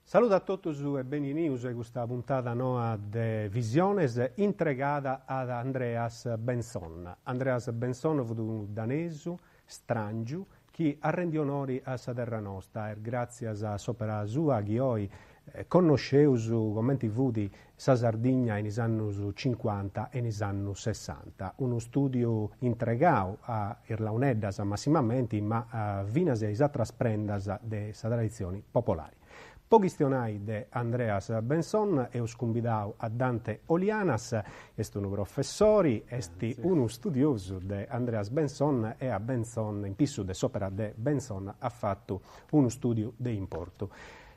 Saludu a totus e beni 'enius a custa puntada noa de Visiones intregada ad Andreas Bentzon. Andreas Bentzon fut unu danesu stràngiu chi at rendiu onori a sa terra nosta est gràtzias a s'òpera sua chi oi connosceus comenti fut sa Sardigna in is annus cincuanta e in is annus sessanta. Unu stùdiu intregau a is launeddas massimamenti ma finas a is atras prendas de sa traditzioni popolari. Po chistionai de Andreas Bentzon eus cumbidau a Dante Olianas, est unu professori, est unu studiosu de Andreas Bentzon e a Bentzon, in pissu de s'opera de Bentzon at fatu unu studiu de importu.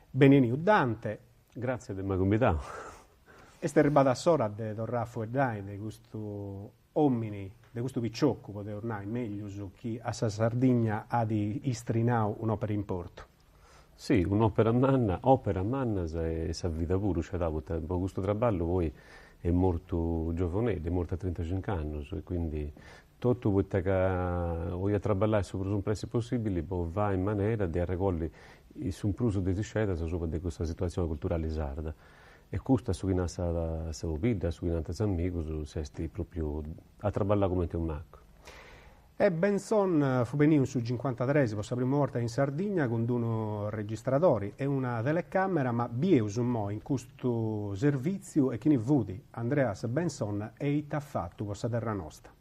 Beni 'eniu Dante. Gratzias de m'ai cumbidau. Est arribada s'ora de torrai a fueddai de custu Omini, de custu piciocu, podeus nai meglius, chi a sa Sardigna at istrinau un'opera 'e importu. Si, un'opera manna, operas mannas e sa vida puru sciadau, poita po custu traballu poi est mortu giovoneddu, est mortu a trintacinc'annus e quindi totu poita ca 'oliat traballai su prus in pressi possibili po fai in manera de arregolli su prus de is scedas asuba de custa situatzioni culturali sarda. E custu a su chi nat sa pobidda, a su chi nant is amigus, s'est propriu at traballau cumenti unu macu. E Bentzon fut beniu in su cincuantatres po sa primu borta in Sardigna cun d'unu registradori e una telecamera ma bieus immoi in custu servìtziu e chini fut Andreas Bentzon e ita at fatu po sa terra nosta.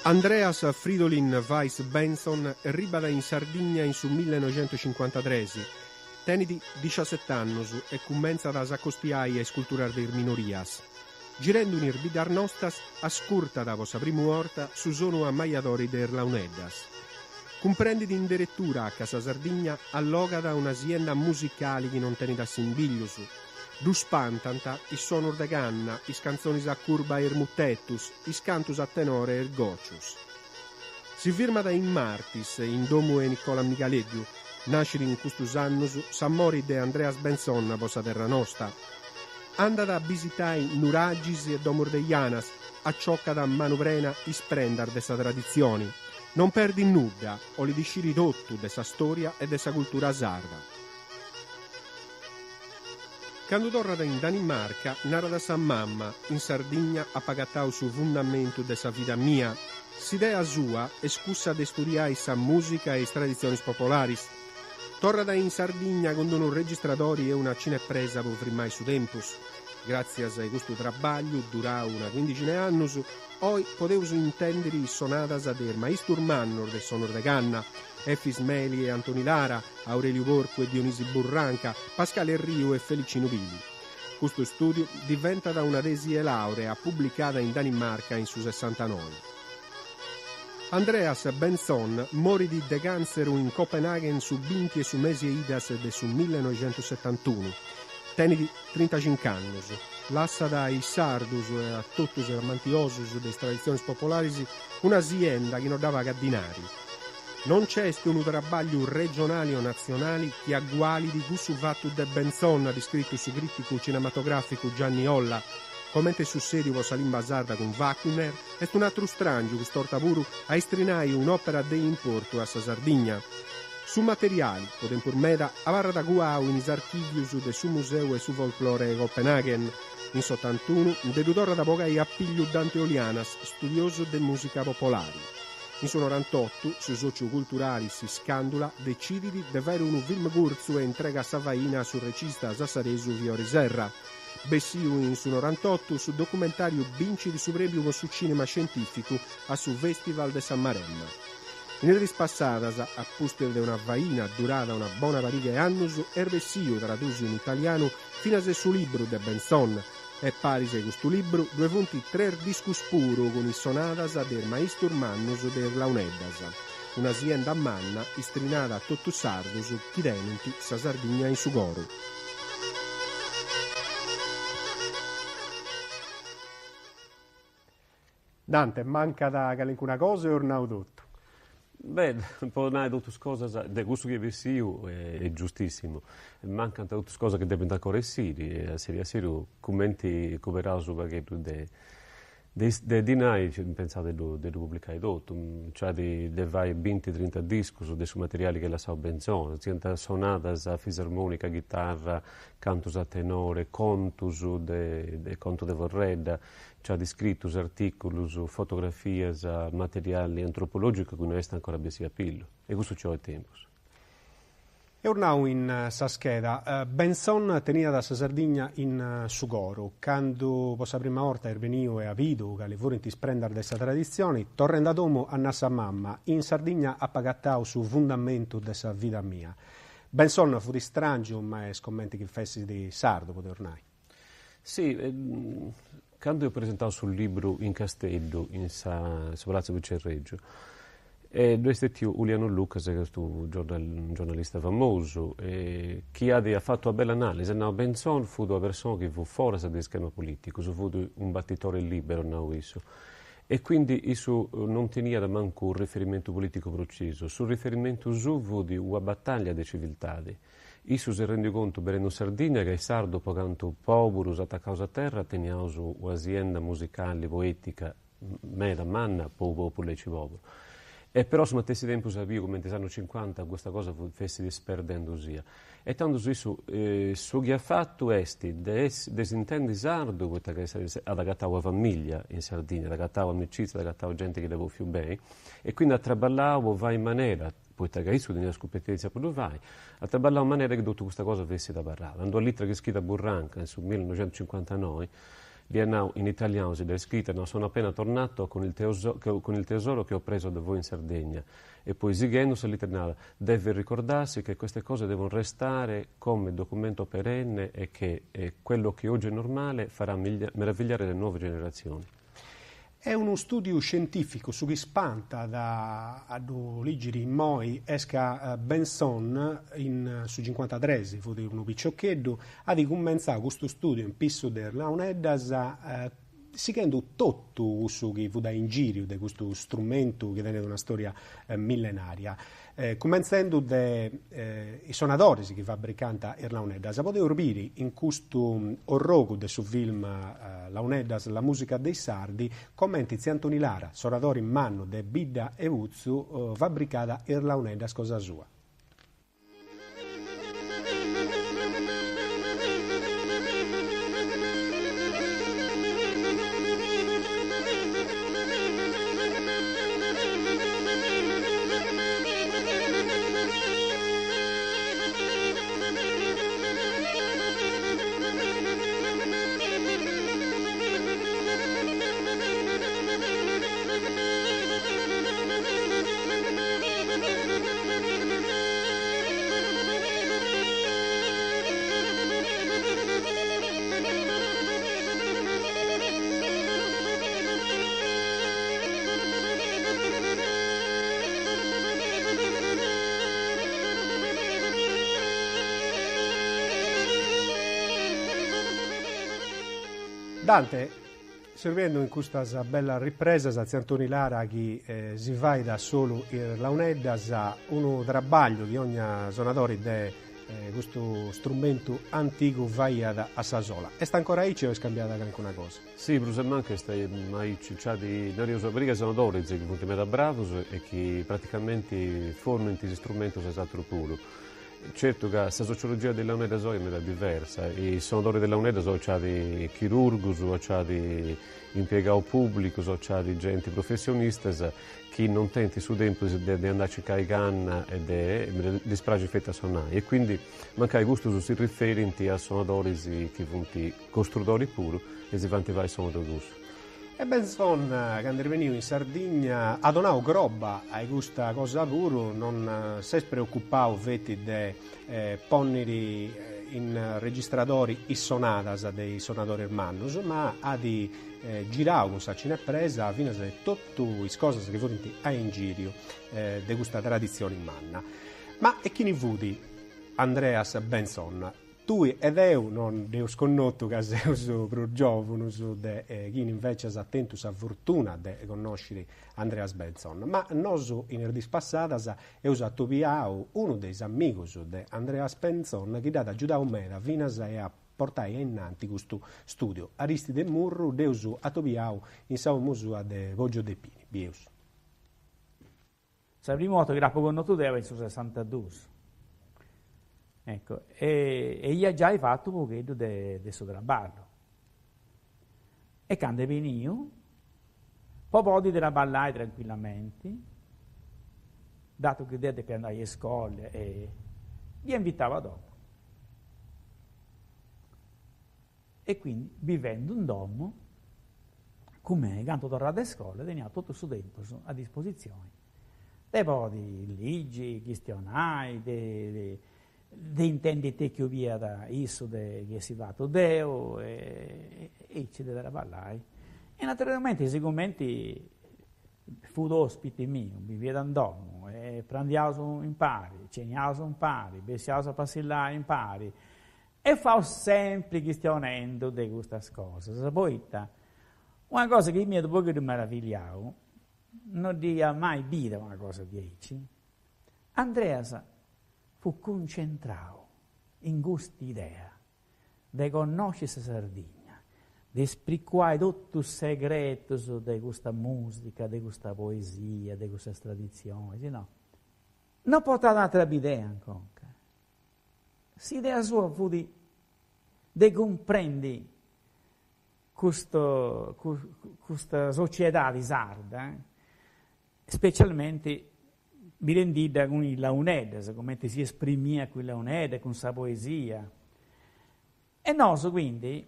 Andreas Fridolin Weis Bentzon erribat in Sardigna in su millenoixentucincuantatres. Tenit diciaset'annus e cumentzat a s'acostiai a is culturas de is minorias. Girendu in is biddas nostas ascurtat po sa primu 'orta su sonu ammajadori de is launeddas. Cumprendit in deretura ca sa Sardigna allogat una sienda musicali chi non tenit assimbiglius. Ddu spantant is sonus de canna, is cantzonis a curba e is mutetus, is cantus a tenore e is gòcius. Si firmat in Martis, in domu 'e Nicola Migaleddu. Nascit in custus annus s'amori de Andreas Bentzon po sa terra nosta. Andat a bisitai nuragis e domus de janas, aciocat a manu prena is prendas de sa traditzioni. Non perdit nudda, 'olit sciri totu de sa storia e de sa cultura sarda. Candu torrat in Danimarca, narat a sa mamma, in Sardigna apu agatau su fundamentu de sa vida mia. S'idea sua est cussa de studiai sa mùsica e is traditzionis popolaris. Torrat in Sardigna cun unu registradori e una cinepresa po frimai su tempus. Gràtzias a custu trabagliu, durau una quindixina 'e annus, Oi podeus intèndiri is sonadas de is maistus mannus de is sonus de canna, Efis Meli e Antoni Lara, Aureliu Porcu e Dionisi Burranca, Pascale Erriu e Felicinu Pili. Custu stùdiu diventat una tesi 'e laurea publicada in Danimarca in su sessantanoi. Andreas Bentzon morit de càntzeru in Copenaghen su binti 'e su mesi 'e Idas de su millenoixentusetantunu. Tenit trintacinc'annus. Lassat a is sardus e a totus is amantiosus de is traditzionis popolaris una sienda chi no dda pagat dinari. No nc'est unu trabagliu regionali o natzionali chi agualit cussu fatu de Bentzon, at iscritu su crìticu cinematogràficu Gianni Olla. Comente est sussèdiu po sa limba sarda cun Wagner, est un'atru stràngiu, cust'orta puru, a istrinai un'òpera de importu a sa Sardigna. Su materiali, po tempus meda, abarrat cuau in is archìvius de su Museu 'e su Folklore 'e Copenaghen. In s'otantunu nde ddu torrat a bogai a pillu Dante Olianas, studiosu de mùsica popolari. In su norantotu su sòciu culturali S'Iscàndula decidit de fàiri unu film curtzu e intregat sa faina a su regista sassaresu Fiori Serra. Bessiu in su norantotu, su documentàriu bincit su prèmiu po su cìnema scientìficu a su Fèstival de sa Maremma. In is diis passadas, a pustis de una faina durada una bona pariga 'e annus, est bessiu, tradùsiu in italianu, finas su libru de Bentzon. E paris a custu libru ddue funt tres discus puru cun is sonadas de is maistus mannus de is launeddas. Una sienda manna istrinada a totus sardus chi tenint sa Sardigna in su coru. Dante, mancat calincuna cosa o eus nau totu? Beh, po nai totus cosas, de cussu chi est bessiu est giustissimu, mancant totus cosas chi depint ancora essiri e a seriu a seriu cumenti cuberaus u' pagheddu de. De dinai pentzau de ddu de ddu publicai totu, nci at de fai binti trinta discus de su materiali chi at lassau Bentzon, siant sonadas a fisarmonica, ghitarra, cantus a tenore, contus de contu de forredda, nci at scritus, articulus, fotografias, materiali antropologicu chi no est ancora bessiu a pillu e custu nci 'olit tempus. Eus nau in sa scheda, Bentzon teniat sa Sardigna in su coru, candu po sa prima 'orta est beniu e at bidu cali furint is prendas de sa traditzioni, torrendi a domu at nau a sa mamma, in Sardigna apu agatau su fundamentu de sa vida mia. Bentzon fut istràngiu ma est comenti chi fessit sardu, podeus nai. Si, candu eus presentau su libru in Casteddu, in sa su Palazzo Vicerregio, ddu est stetiu Uliano Lucas, chi est unu giornalista famosu, chi at fatu una bella analisi, at nau Bentzon fut una persona chi fut foras de ischema politicus, fut un battitore libero, at nau issu, e quindi issu non teniat mancu u' riferimentu politicu precisu, su riferimentu suu fut una bataglia de civiltadi Issu s'est rendiu contu benendu in Sardigna ca is sardus po cantu poburus atacaus a terra teniaus una sienda musicali poetica meda manna po unu populu aici poburu. E però a su matessi tempus at biu cumenti is annus cincuanta custa cosa fessit sperdendusia. E tandus issu su chi at fatu est de de s'intendi sardu poita ca at agatau una familia in Sardigna, at agatau amicizia, at agatau genti chi dd'at bofiu beni e quindi at traballau po fai in manera poita ca issu teniat sa cumpetèntzia po ddu fai, at traballau in manera chi totu custa cosa fessit abarrada. In una litra chi at scritu a Burranca in su millinoixentuscincuantanoi, ddi at nau in italianu, si dd'at scrita, nau sono appena tornato con il con il tesoro che ho preso da voi in Sardegna e poi sighendu sa litra narat deve ricordarsi che queste cose devono restare come documento perenne e che quello che oggi è normale farà meravigliare le nuove generazioni. Est unu stùdiu scientìficu, su chi spantat a ddu lìgiri immoi est ca Bentzon in su cincuantatres, fut unu piciocheddu, at cumentzau custu stùdiu in pissu de is launeddas sighendu totu cussu chi fut a ingìriu de custu strumentu chi tenet una stòria millenaria. Cumentzendu de is sonadoris chi fabbricant is launeddas, podeus biri in custu orrogu de su film Launeddas, la musica dei sardi, comenti Tziu Antoni Lara, sonadori mannu de Bidda 'e Putzu, fabbricat is launeddas cosa sua. Dante, seus biendu in custas bellas ripresas a Tziu Antoni Lara chi si fait a solu is launeddas, unu trabagliu chi ogna sonadori de custu strumentu antigu faiat a sa sola. Est ancora aici o est cambiada calincuna cosa? Si, prus e mancu est aici, nc'at, nareus, una pariga 'e sonadoris chi funt meda bravus e chi praticamenti fornint is istrumentus a is atrus puru. Certu ca sa sociologia de is launeddas oi est meda diversa, is sonadoris de launeddas oi nc'at chirurgus o nc'at impiegaus publicus o nc'at genti professionistas chi non tenint su tempus de de andai a circai canna e de ddis praxit feti a sonai e quindi mancai custus si riferint a sonadoris chi funt costrudoris puru e si faint fai sonus de cussu. E Bentzon candu est beniu in Sardigna at donau crobba a custa cosa puru, non s'est preocupau feti de ponniri in registradori is sonadas de is sonadoris mannus, ma at girau cun sa cinepresa finas totu is cosas chi furint a ingiriu de custa traditzioni manna. Ma e chini fut Andreas Bentzon? Tui e deu non dd'eus connotu ca seus prus giòvunus de chini invècias at tentu sa fortuna de connòsciri Andreas Bentzon, ma nosu in is diis passadas eus atobiau unu de is amigus de Andreas Bentzon chi dd'at agiudau meda finas e a. portai ainnanti custu stùdiu. Aristide Murru dd'eus atobiau in sa 'omu sua de Poggio dei Pini. Bieus. Sa primu 'orta chi l'apo connotu deo in su sessantaduus, ecco, e e ia giai fatu u' pogheddu de de su traballu. E candu est beniu, po podi traballai tranquillamenti, datu chi deo depia andai a iscola e dd'ia invitau a domu. E quindi bivendu in domu cun mei, candu torràt de iscola teniat totu su tempus a dispositzioni de podi ligi, chistionai, de de intendi ite chi 'oliat issu de chi essi fatu deu e aici de traballai. E naturalmenti sigumenti fut ospiti miu, biviat in domu e prandiaus impari, ceniaus impari, bessiaus a passillai impari E faus sempri chistionendu de custas cosas, poita una cosa chi m'iat u' pogheddu meravigliau, no dd'ia mai bida una cosa diaici, Andreas fut cuncentrau in cust'idea de connosci sa Sardigna, de spricuai totu is segretus de custa musica, de custa poesia, de custas traditzionis, no. No portat atera bidea in conca. S'idea sua fut de cumprendi custu custa sociedadi sarda, specialmenti birendidda cun is launeddas, cumenti si esprimiat cun is launeddas, cun sa poesia. E nosu quindi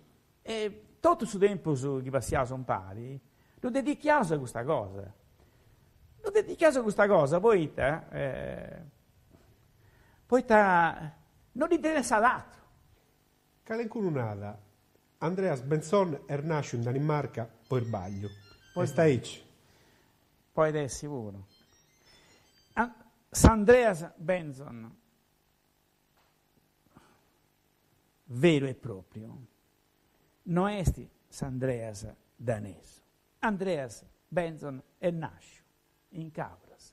totu su tempus chi passiaus impari ddu dedichiaus a custa cosa, ddu dedichiaus a custa cosa poita poita no dd'interessat atru. Calencunu nat, Andreas Bentzon est nàsciu in Danimarca po isbagliu. Est aici? Poit essi puru. S'Andreas Bentzon veru e propriu no est s'Andreas danesu. Andreas Bentzon est nasciu in Cabras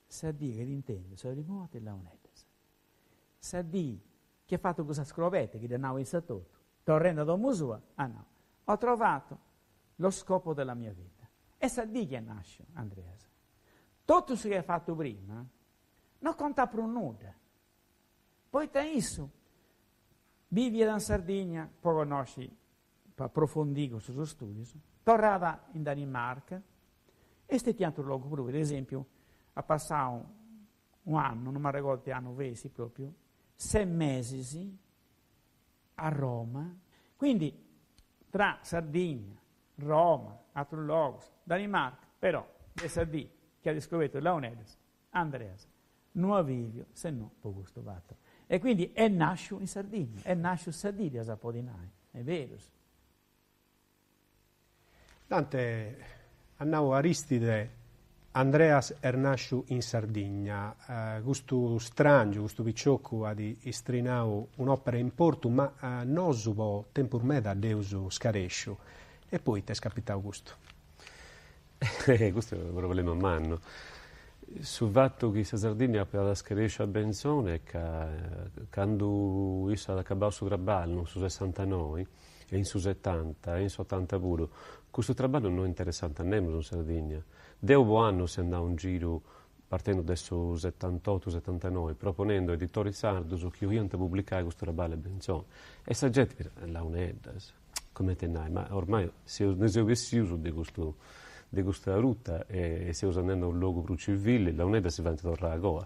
sa dì chi at intendiu sa primu 'orta is launeddas, sa dì chi at fatu cussa scroberta chi dd'at nau issa etotu, torrendu a domu sua, at nau, ho trovato lo scopo della mia vita. Est sa dì chi est nasciu Andreas. Totu su chi at fatu prima No contat prus nudda, poita issu biviat in Sardigna po connosci, po aprofondì custus studius, torrat in Danimarca e stetia in aterus logus puru, per esempiu at passau u' annu, non m'arregordu ite annu fessit propriu, ses mesis a Roma, quindi tra Sardigna, Roma, aterus logus, Danimarca, però de sa dì chi at iscobertu is launeddas Andreas no at biviu se no po custu fatu. E quindi est nasciu in Sardigna, est nasciu sa dì dd'eus a podi nai, est berus. Dante, at nau Aristide, Andreas est nasciu in Sardigna, custu strangiu, custu piciocu at istrinau un'opera 'e importu, ma nosu po tempus meda dd'eus scaresciu. E poita est capitau custu? Custu est unu problema mannu. Su fatu chi sa Sardigna apat scaresciu a Bentzon est ca candu issu at acabau su traballu in su sessantanoi e in su setanta e in s'otanta puru, custu traballu no interessàt a nemus in Sardigna. Deu po annus seu andau in giru partendu de su setantotu setantanoi proponendu a editoris sardus chi 'oliant publicai custu traballu 'e Bentzon e sa genti launeddas Comente nai, ma ormai seus, ndi seus bessius de custu de custa ruta e seus andendi a unu logu prus civili, launeddas si faint torra agoa.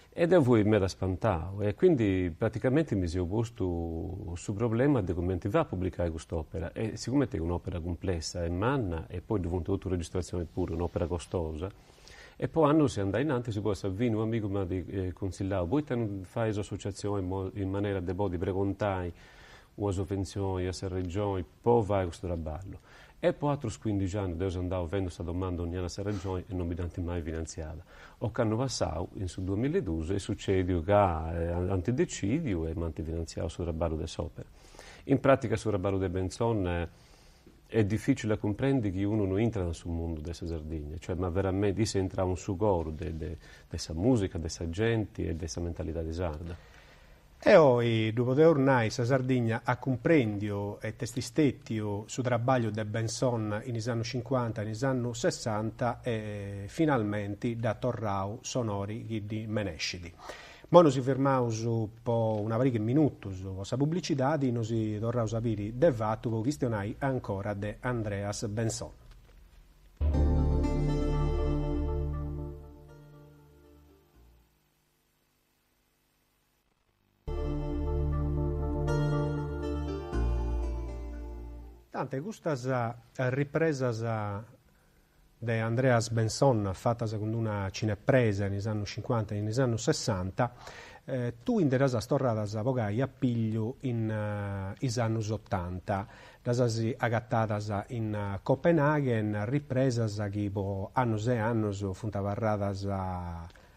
E deu fui meda spantau e quindi praticamenti mi seu postu su problema de cumenti fai a publicai cust'opera e sigumenti est un'opera cumplessa e manna e poi ddu funt totu registratzionis puru, un'opera costosa, e po annus seu andau innantis, poi a sa fini u' amigu m'at cunsillau, poita non fais un'associatzioni in manera de podi pregontai una sovventzioni a sa Regioni po fai custu traballu. E po atrus cuindixi annus deu seu andau fendu sa domanda ogni annu a sa Regioni e non mi dd'ant mai finantziada. Ocannu passau, in su duamilla e dus, est sucediu ca ant decidiu e m'ant finantziau su traballu de s'opera. In pratica su traballu de Bentzon est dificili a cumprendi chi unu no intrat in su mundu de sa Sardigna, cioè ma veramenti isse est intrau in su coru de de sa musica, de sa genti e de sa mentalidadi sarda. E oi, ddu podeus nai, sa Sardigna at cumprèndiu ita est stètiu su trabagliu de Bentzon in is annus cincuanta e in is annus sessanta e finalmenti dd'at torrau s'onori chi ddi menescit. Moi nosi firmaus po una pariga 'e minutus po sa publicidadi, nosi torraus a biri de fatu po chistionai ancora de Andreas Bentzon. Dante, custas ripresas de Andreas Bentzon fatas cun d'una cinepresa in is annus cincuanta e in is annus sessanta, tui nde ddas as torradas a bogai a pigliu in is annus otanta, ddas as agatadas in Copenaghen, ripresas chi po annus e annus funt abarradas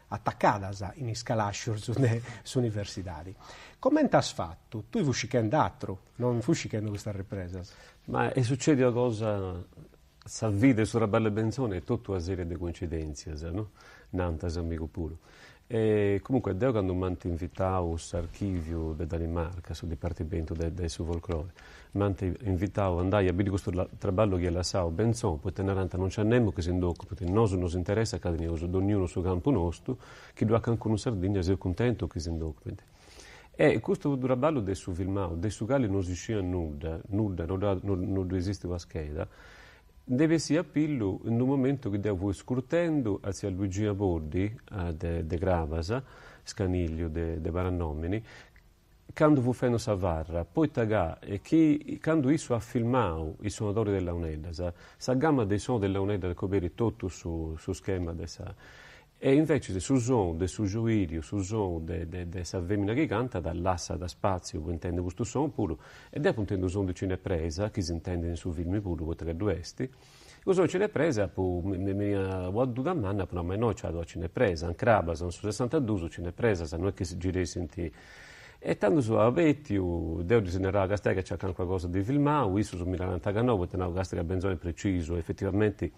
atacadas in is calàscius de s'universidadi. Comente as fatu? Tui fus circhendi atru, non fus circhendi custas ripresas. Ma est sucèdia una cosa, sa vida e su traballu 'e Benzoni est totu una serie de coincidentzias, no? Nant is amigus puru. E comunque deo candu m'ant invitau s'archiviu de Danimarca, su dipartimentu de su folclore, M'ant invitau a andai a biri custu traballu chi iat lassau Bentzon, poita narant non nc'at nemus chi si nd'ocupat, nosu nos interessat ca teneus donniunu su campu nostu, chi ddu at cancunu in Sardigna seus cuntentus chi si nd'ocupint. E custu traballu de su filmau, de su cali non si sciat nudda, nudda, no ddu esistit una scheda, nd'est bessiu a pillu in unu momentu chi deu fui scurtendu a tzia Luigina Poddi de Crabas, Scanìlliu de paranòmini, Candu fut fendu sa farra, poita ca chi candu issu at filmau is sonadoris de launeddas, sa gama de is sonus de launeddas coberit totu su su schema de sa e invecis su sonu de su gioiriu, su sonu de de de sa femina chi cantat lassat spatziu po intendi custu sonu puru e deu apu intendiu sonu de cinepresa chi s'intendit in su filmi puru poita ca ddu est Su sonu 'e cinepresa apu mi beniat una duda manna apu nau ma innoi nc'at una cinepresa, in Crabas in su sessantaduus cinepresas no est chi si giressint e tandus apu abetiu, deu ddis narau castia ca nc'at calincuna cosa de filmau, issus mi narant ca no, poita nau castia ca Benzoni est precisu, efetivamenti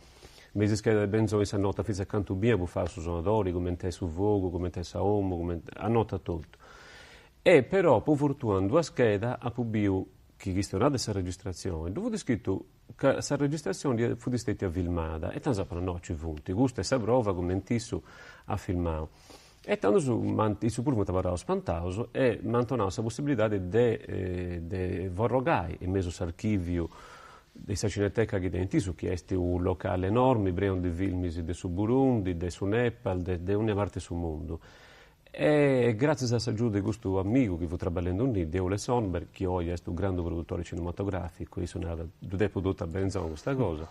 me is schedas de Benzoni s'annotat finzas cantu biancu fait su sonadori, cumenti est su fogu, cumenti est sa 'omu, cumenti, annotat totu. E però po fortuna in d'una scheda apu biu chi chistionat de sa registratzioni, ddu fut scritu ca sa registratzioni fut stetia filmada e tandus apu nau no ci funt, custa est sa prova cumenti issu at filmau. E tandus m'ant, issus puru funt abarraus spantaus e m'ant donau sa possibilidadi de de forrogai in mesu s'archiviu de sa cineteca chi tenint issus, chi est unu locali enormi prenu de filmis de su Burundi, de su Nepal, de de ogna parti 'e su mundu. E gràtzias a s'agiudu de custu amigu chi fut traballendi innì, de Ole Sonberg, chi oi est unu grandu produtori cinematogràficu, issu narat, ddu depu totu a Benzon custa cosa,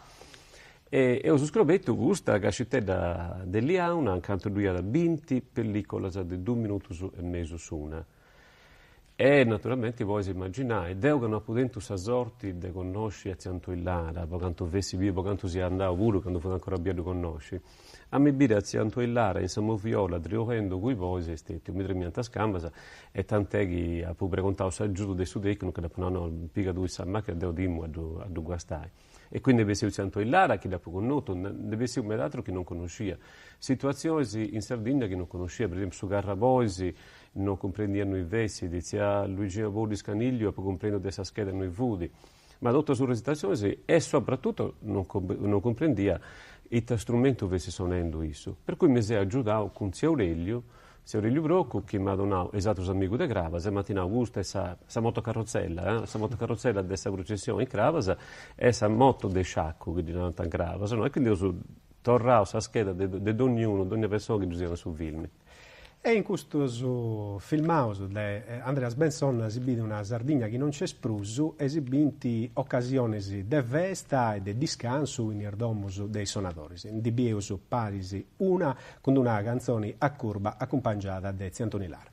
e eus scrobetu custa cascitedda de liauna ancantu ddu iat binti pellicolas de dus minutus e mesu s'una. E naturalmenti pois imaginai, deu ca no apu tentu sa sorti de connosci a tziu Antoi Lara, po cantu fessi biu, po cantu sia andau puru candu fut ancora biu a ddu connosci, a mi biri a tziu Antoi Lara in sa moviola triulendu cun is bois est stetiu, mi tremiant is cambas e tant'è chi apu pregontau s'agiudu de su tecnicu e dd'apu nau, no, piga tui sa macchina, deu timu a ddu guastai. E quindi nd'est bessiu tziu Antoi Lara chi dd'apu connotu, nd'est bessiu meda atru chi non connoscia, situatzionis in Sardigna chi non connoscia, per esempiu su carrabois non cumprendia innui fessit, tzia Luigina Poddi Scanigliu apu cumprendiu de sa scheda innui fut, ma totu is situatzionis e sopratutu non non cumprendia ita strumentu fessit sonendu issu, per cui mi seu agiudau cun tziu Aureliu Tziu Aureliu Procu chi m'at donau e is atrus amigus de Crabas e m'ant nau custa est sa sa motocarrotzella eh sa motocarrotzella de sa prucessioni in Crabas e sa moto de sciacu chi ddi narant in Crabas no e quindi eus torrau sa scheda de de donniunu dogna persona chi ddus iat in su filmi. E in custus filmaus de Andreas Bentzon si bit una Sardigna chi non nc'est prus e si bint ocasionis de festa e de discansu in is domus de is sonadoris. Ndi bieus paris una cun d'una cantzoni a curba acumpangiada de Tziu Antoni Lara.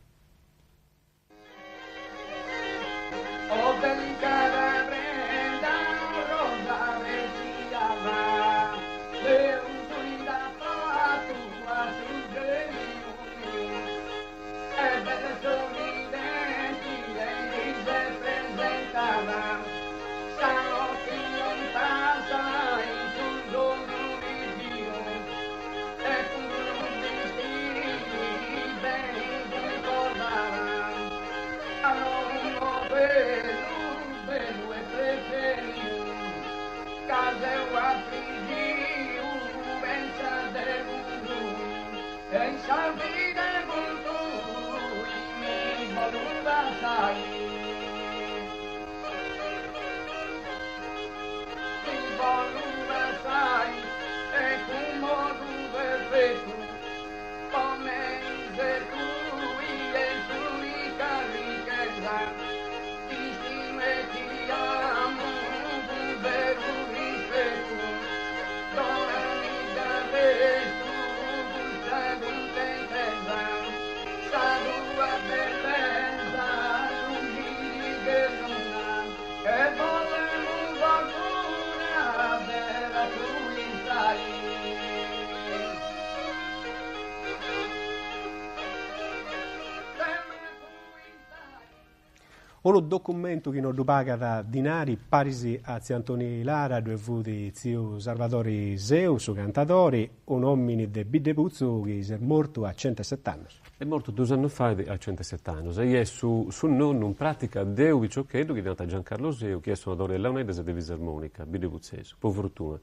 Unu documentu chi no ddu pagat dinari, paris a tziu Antoni Lara ddue fut tziu Sarvadori Seu, su cantadori, un'òmini de Biddeputzu chi s'est mortu a centeset'annus. Est mortu dus annus fait a centeset'annus e est su su nonnu in pratica de unu piciocheddu chi ddi nant Giancarlo Seu chi est sonadori de launeddas e de fisarmonica, biddeputzesu, po fortuna.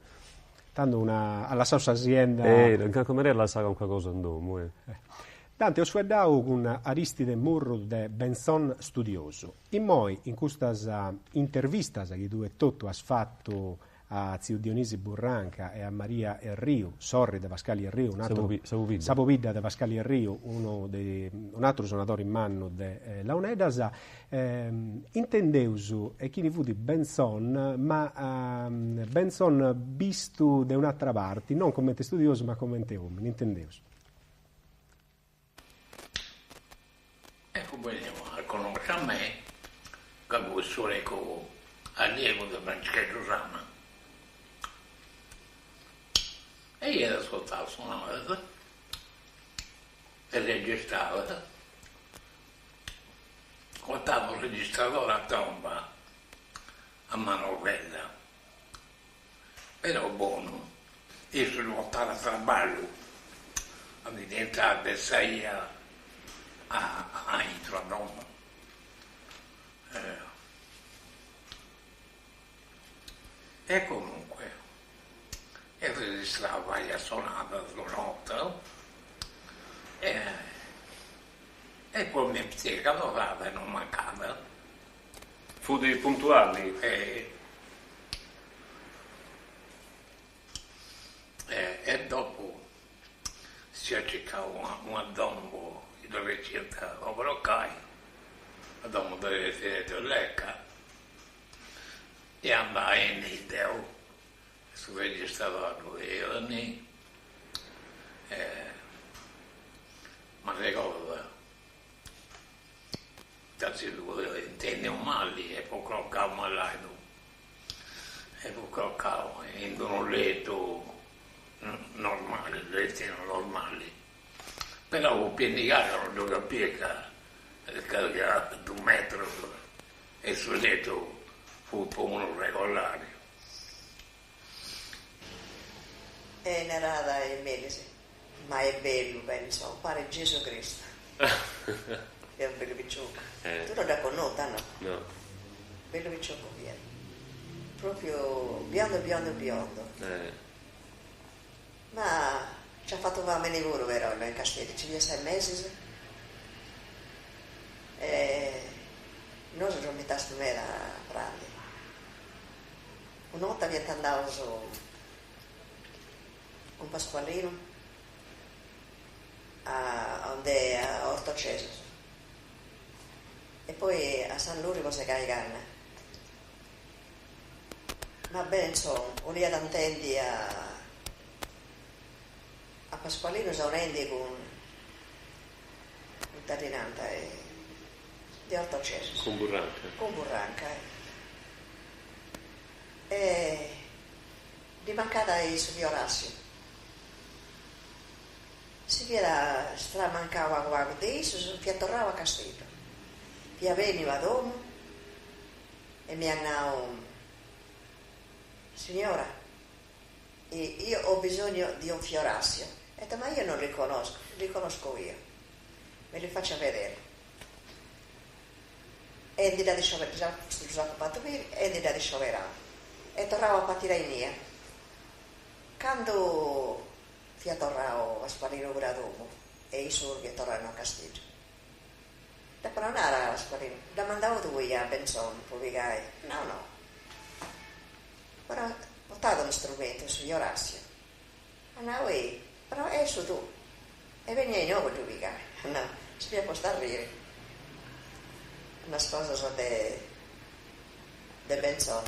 Tando una at lassau sa sienda. Eh, in calincuna manera at lassau calincuna cosa in domu, eh. Dante, eus fueddau cun Aristide Murru de Bentzon Studiosu. Immoi, in custas intervistas chi tue etotu as fatu a tziu Dionisi Burranca e a Maria Erriu, sorri de Pascali Erriu, un'aturu, sa pobidda de Pascali Erriu, unu de un'aturu sonadori mannu de launeddas, intendeus e chini fut Bentzon, ma Bentzon bistu de un'atra parti, non comente studiosu ma comente omini, intendeus. Ecco beniu a connosci a me, ca fui s'unicu allievu de Francischeddu Sanna. E iat ascurtau sonadas e registradas, portava u' registradori a tromba a manovella, però bonu, issu ddu portat a traballu, andi intràt de sa 'ia a intru a domu. E comunque e registrau varias sonadas de nota e e poi mi piega torrada e non mancada. Fut puntuali? E e dopu si at circau una domu chi ddu feciant po crocai, a domu de Tzeddu Lecca, e andai innì deu, su registradori ddu tenia innì, e m'arregordu ca si ddu intendiu mali e fut crocau malaidu, e fut crocau in d'unu letu normali, letinu normali, però fut pinnigau, non ddu capia ca ca fiat dus metrus e su letu fut po unu regolari. E narada a is meris, Ma est bellu, Bentzon, paret Gesu Cristu. Fiat unu bellu piciocu. Tui no dd'as connotu, no? No. Bellu piciocu fiat. Propriu biondo biondo biondo. Ma nci at fatu famini puru però innoi in Casteddu, nci fiat ses mesis e nosu ddu invitastus meda a prandi. Una 'orta fiant andaus cun Pasqualinu a aundè a Ortocesus e poi a Sanluri po segai canna. Ma Bentzon 'oliat intendi a a Pasqualinu sonendi cun ita ddi nant de Ortocesus. Cun Burranca. Cun Burranca e ddi mancàt su fiorassiu. Si fiat stramancau pagu pagu de issus, fiat torrau a Casteddu. Fiat benniu a domu e m'iat nau, Signora, io ho bisogno di un fiorassio. E detto, ma io non li conosco, li conosco io, me li faccia vedere. E ndi dd'at scioberau, ddus apu fatu biri, e ndi dd'at scioberau. E torrau a partiri a innia. Candu. Fiat torrau Pasqualinu puru a domu e issu puru fiat torrau a Casteddu. Dd'apu nau, nara Pasqualinu, dd'as mandau tui a Bentzon po pigai? Nau no. Però portat unu strumentu, su Ioràssiu. At nau ei, però est su tuu. E benia inoghe po ddu pigai. At nau, si fiat postu a arriri. Unas cosas de de Bentzon.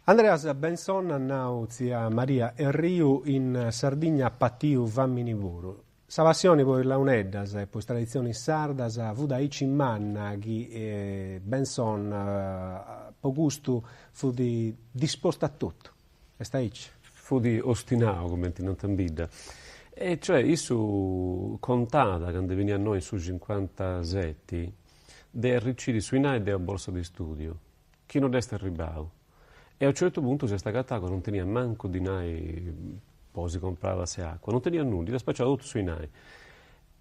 Andreas Bentzon at nau tzia Maria Erriu in Sardigna at patiu fàmini puru. Sa passioni po is launeddas e po is traditzionis sardas fut aici manna chi Bentzon po custu fut dispostu a totu. Est aici? Fut ostinau, cumenti nant in bidda. E cioè issu contat candu beniat a innoi in su cincuantaseti de arriciri su 'inai de una borsa de studiu chi no dd'est arribau e a u' certu puntu s'est agatau ca non teniat mancu dinai po si comporai una tassa 'e acua, non teniat nudda, iat spaciau totu su 'inai.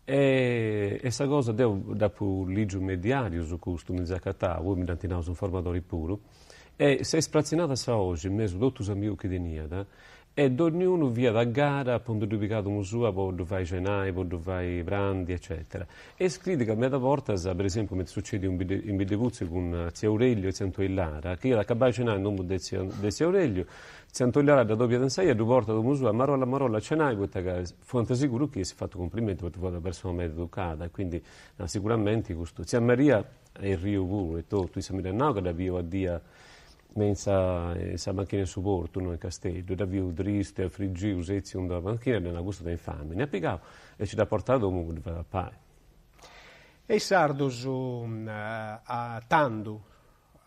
E sa cosa deu dd'apu ligiu me is diarius custu, mi seu acatau, poi mi dd'ant nau is informadoris puru, e s'est spratzinada sa 'oxi in mesu totu is amigus chi teniat E donniunu fiat a gara po ndi ddu pigai a domu sua po ddu fai cenai, po ddu fai prandi, eccetera. E scriit ca meda bortas, per esempiu cumenti sucediu in Biddeputzi cun tziu Aureliu e tziu Antoni Lara, chi iat acabai cenai in domu de tziu de tziu Aureliu, tziu Antoni Lara dd'adobiat in sa 'ia, ddu portat a domu sua, marolla marolla a cenai, poita ca fuant sigurus chi essit fatu cumplimentu poita fuat una persona meda educada e quindi siguramenti custu. Tzia Maria Erriu puru e totu, issa mi dd'at nau ca dd'at biu addia me in sa in sa panchina 'e su portu no in Casteddu, dd'at biu tristu e afrigiu setziu in d'una panchina e dd'at nau custu tenit famini, at pigau e nci dd'at portau a domu po ddi fai papai. E is sardus a tandu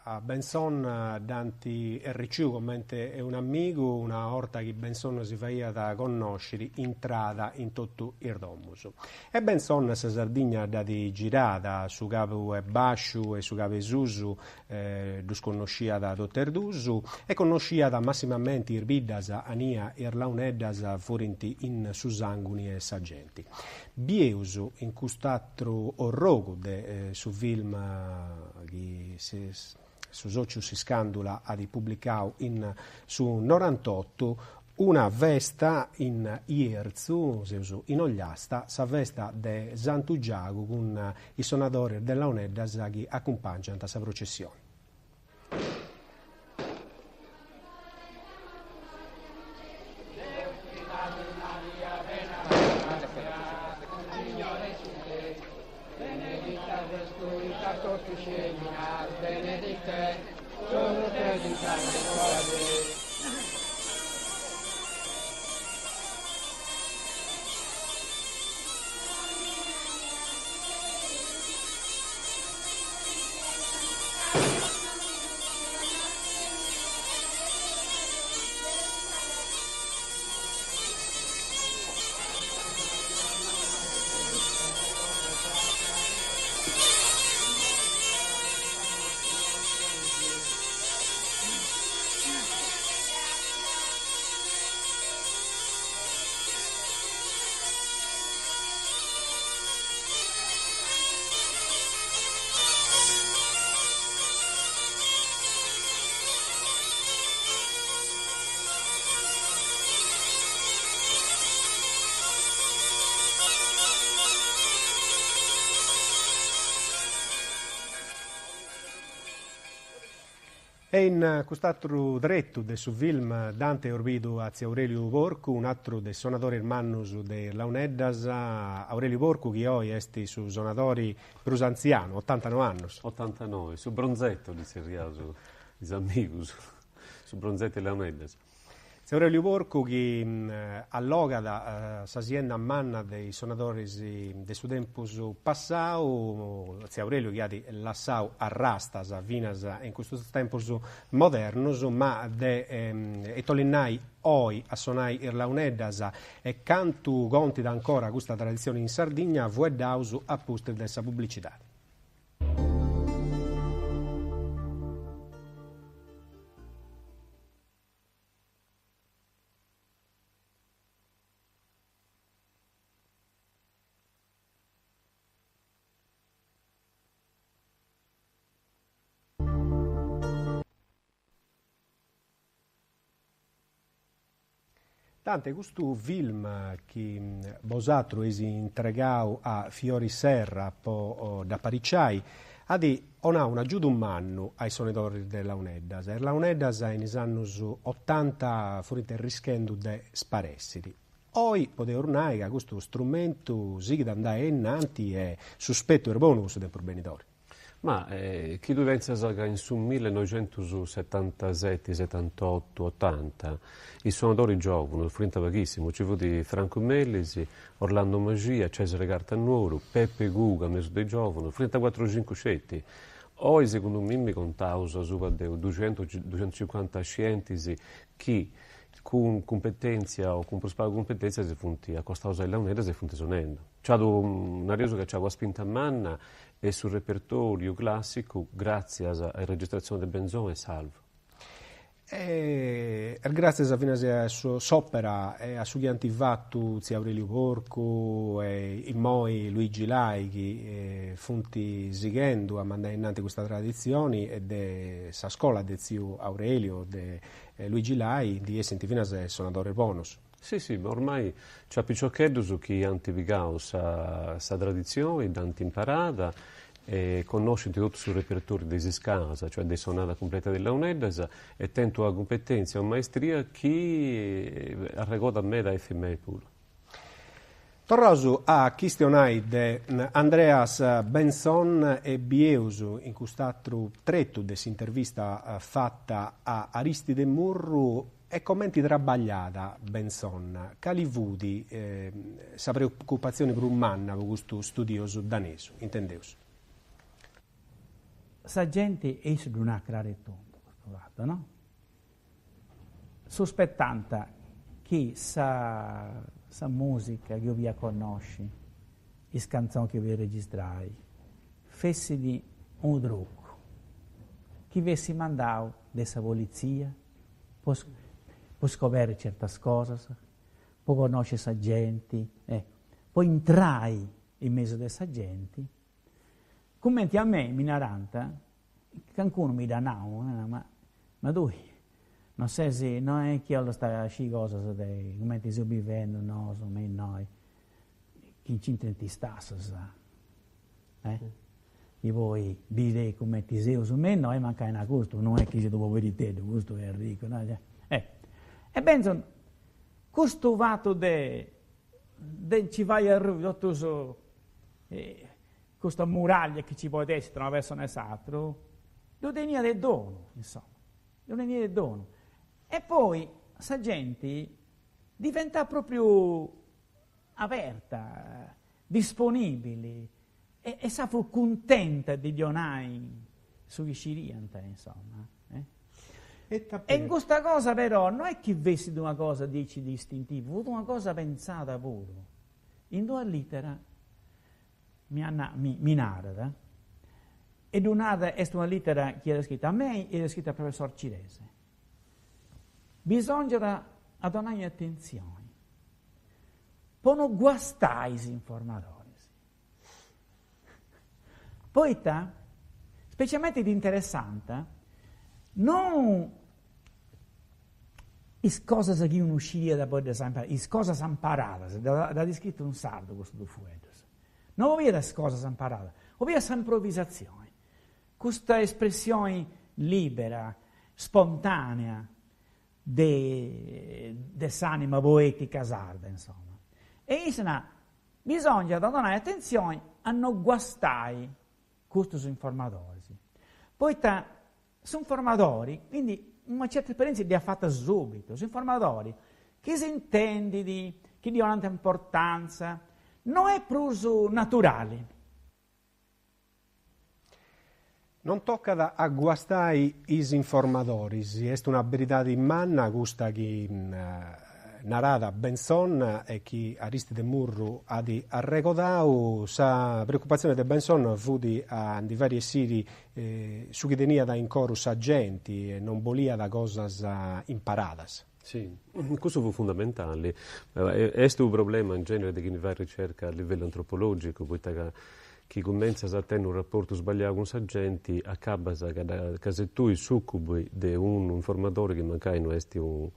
a Bentzon dd'ant erriciu comente un'amigu una 'orta chi Bentzon si faiat connosciri intrada in totu is domus. E Bentzon sa Sardigna dd'at girada, su cabu 'e basciu e su cabu 'e susu Ddus connosciat totu e dus e connosciat massimamenti is biddas ania is launeddas furint in su sanguni 'e sa genti. Bieus in cust'atru orrogu de su film chi su sociu S'Iscandula at publicau in su norantotu Una festa in Jerzu, seus in Ogliasta, sa festa de Santu Giagu cun is sonadores de launeddas chi acumpàngiant sa processione. E in cust'atru tretu de su film Dante eus bidu a tziu Aureliu Porcu, un'atru de is sonadoris mannus de is launeddas, Aureliu Porcu chi oi est su sonadori prus antzianu, otantanoe annus. Otantanoe, su bronzetto ddi tzerriaus is amigus, su bronzetto 'e is launeddas. Tziu Aureliu Porcu chi allogat sa sienda manna de is sonadoris de su tempus passau, tziu Aureliu chi at lassau arrastas finas in custus tempus modernos, ma de ita 'olit nai oi a sonai is launeddas e cantu contit ancora custa traditzioni in Sardigna fueddaus a pustis de sa publicidadi. Dante, custu film chi bosatrus eis intregau a Fiori Serra po dd'apariciai, at 'onau un'agiudu mannu a is sonadoris de launeddas. Is launeddas in is annus otanta furint arrischendu de sparèssiri. Oi podeus nai ca custu strumentu sighit a andai ainnanti e su spetu est bonu po su tempus benidori. Ma chi tui pentzas ca in su millenoixentussetantaseti, setantotu, otanta is sonadoris giòvunus furint paghissimus, nci fut Francu Melis, Orlando Maxia, Cesare Carta Nuoru, Pepe Cuga in mesu de is giòvunus, furint cuatru o cincu sceti. Oi segundu mimmi contaus asuba de duxentus, duxentuscincuanta scientis chi cun cumpetèntzia o cun prus pagu cumpetèntzia si funt acostaus a is launeddas e funt sonendu. Nc'at, nareus ca nc'at una spinta manna e su repertòriu clàssicu gràtzias a is registratzionis de Benzon est salvu. E est gràtzias finas a s'òpera e a su chi ant fatu tziu Aureliu Porcu e immoi Luigi Lai chi funt sighendu a mandai innanti custa traditzioni e de sa scola de tziu Aureliu de Luigi Lai ndi essint finas sonadoris bonus. Si, si, ma ormai nc'at piciocheddus chi ant pigau sa sa traditzioni, dd'ant imparada e connoscint totu su repertoriu de is iscalas, cioè de is sonadas cumpletas de is launeddas e tenint una cumpetèntzia o maestria chi arregodat meda a Efis Mele puru. Torraus a chistionai de Andreas Bentzon e bieus in cust'atru tretu de s'intervista fata a Aristide Murru e comenti trabagliat Bentzon, cali fut sa preocupatzioni prus manna po custu studiosu danesu, intendeus. Sa genti, e issu ddu narat craru e tundu custu fatu, no? Suspettant chi sa sa musica chi 'olia connosci, is cantzonis chi 'olia registrai, fessit unu trucu chi fessit mandau de sa politzia po po scoberri certas cosas, po connosci sa genti, po intrai in mesu de sa genti, cumenti a mei mi narant Cancunu mi dd'at nau, ma ma tui no ses, no est chi 'olast sciri cosas de cumenti seus bivendu nosu me innoi, chi nc'intrint is tassas, eh? Chi poi biri cumenti seus me innoi mancai na custu no est chi siat unu poberiteddu, custu est arricu, no? Eh. E Bentzon custu fatu de de nci fai arrui totu su Custa muraglia chi ci podit essi tra una persona e s'atru, ddu teniat de donu, insoma, ddu teniat de donu. E poi sa genti diventat propriu aberta, disponibili e e sa fut cuntenta de ddi 'onai su chi sciriant, insoma. E in custa cosa però no est chi fessit una cosa diaici de istintivu, fut una cosa pentzada puru. In d'una litera mi at mi mi narat, e ddu narat, est una litera chi at scritu a mei e at scritu a professor Cirese, bisongiat a donai atentzioni po no guastai is informadoris, poita specialmenti dd'interessant non Is cosas chi unu sciriat poi ddas imparai, is cosas amparadas, dd'at iscritu in sardu custus dus fueddus, no 'oliat is cosas amparadas, 'oliat s'improvisatzioni, custa espressioni libera, spontanea de de s'anima poetica sarda, insoma. E issa narat, bisongiat a donai atentzioni a no guastai custus informadoris, poita S'informadori, quindi una certa esperienza dd'iat fata subitu, s'informadori chi s'intendit, chi ddi 'onant importanza, no est prus naturali. Non tocat a guastai is informadoris, est una beridadi manna custa chi Narat Bentzon e chi Aristide Murru at arregodau, sa preocupatzione de Bentzon fut a ndi fari essiri su chi teniat in coru sa genti e non boliat cosas imparadas. Si, cussu fut fundamentali. Est unu problema in genere de chini fait ricerca a livellu antropologicu, poita ca chi cumentzas a tenni unu raportu sbagliau cun sa genti acabas ca ses tui succubi de unu informadori chi mancai no est unu,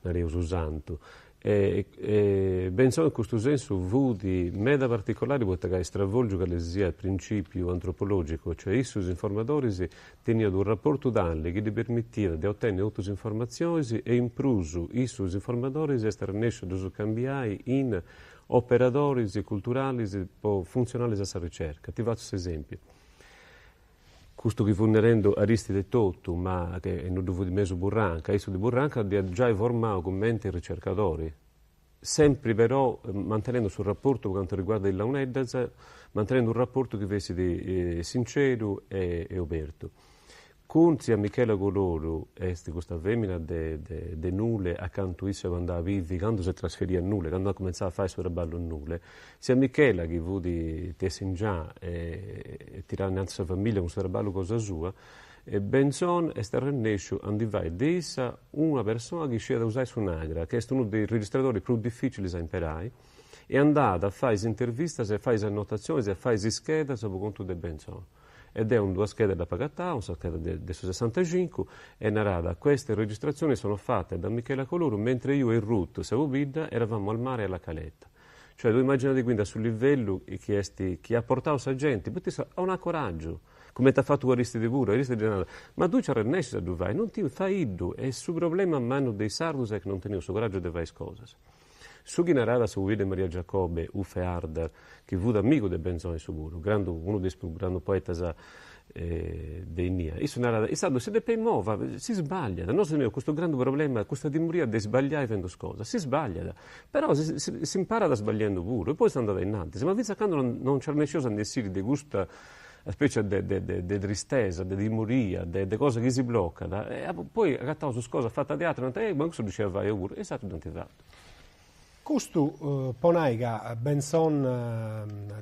nareus, santu. E Bentzon in custu sensu fut meda particolari poita ca at stravolgiu cali si siat principiu antropologicu, cioè issu is informadoris teniat unu raportu tali chi ddi permitiat de otenni totus is informatzionis e in prus issu is informadoris est arrennesciu a ddus cambiai in operadoris culturalis po funtzionalis a sa ricerca. Ti fatzu s'esempiu. Custu chi fut nerendu Aristide etotu, ma che no ddu fut mesu Burranca, issu de Burranca dd'iat giai formau cumenti ricercadori, sempri però mantenendu su raportu po cantu riguardat is launeddas, mantenendu unu raportu chi fessit sinceru e obertu. Cun tzia Michela Coloru, est custa femina de de Nule acantu issu at andau a bivi candu s'est trasferia a Nule, candu at cumentzau a fai su traballu in Nule, Tzia Michela, chi fut tessingia e tiràt innanti sa familia cun su traballu cosa sua, Bentzon est arrennèsciu a ndi fai de issa una persona chi sciiat usai su Nagra, chi est unu de is registradoris prus dificilis a imperai, e andàt a fai is intervistas e a fai is annotatzionis e a fai is schedas po contu de Bentzon. E deu in duas schedas dd'apu agatau, sa scheda de su sessantacincu, e narat, queste registrazioni sono fatte da Michela Coloru mentre io e Ruth, sa pobidda, eravamo al mare alla Caletta. Cioè tui immaginadi quindi a su livellu chi est chi at portau sa genti, poita issa 'onat coraggiu, cumenti at fatu Aristide puru, Aristide ddi narat, ma tui nci arrennescis a ddu fai, non ti faiddu, e su problema mannu de is sardus est chi non teneus su coraggiu de fai is cosas. Su chi narat sa pobidda 'e Maria Giacobbe, Uffe Harder, chi fut amigu de Benzon issu puru, grandu unu de is prus grandu poetas de innia, issu narat, is sardus si depint movi, si sbagliat, nosu teneus custu grandu problema, custa timoria de sbagliai fendu is cosas, si sbagliat, però si imparat sbagliendu puru e poi s'andat ainnantis, ma finzas a candu non nci arrennesceus a nd'essiri de custa specie de de tristesa, de timoria, de cosa chi si blocat, e poi agataus is cosas fatas de aterus, nant, ma cussu ddu scidia fai deu puru, e is aterus dd'ant fatu. Custu po nai ca Bentzon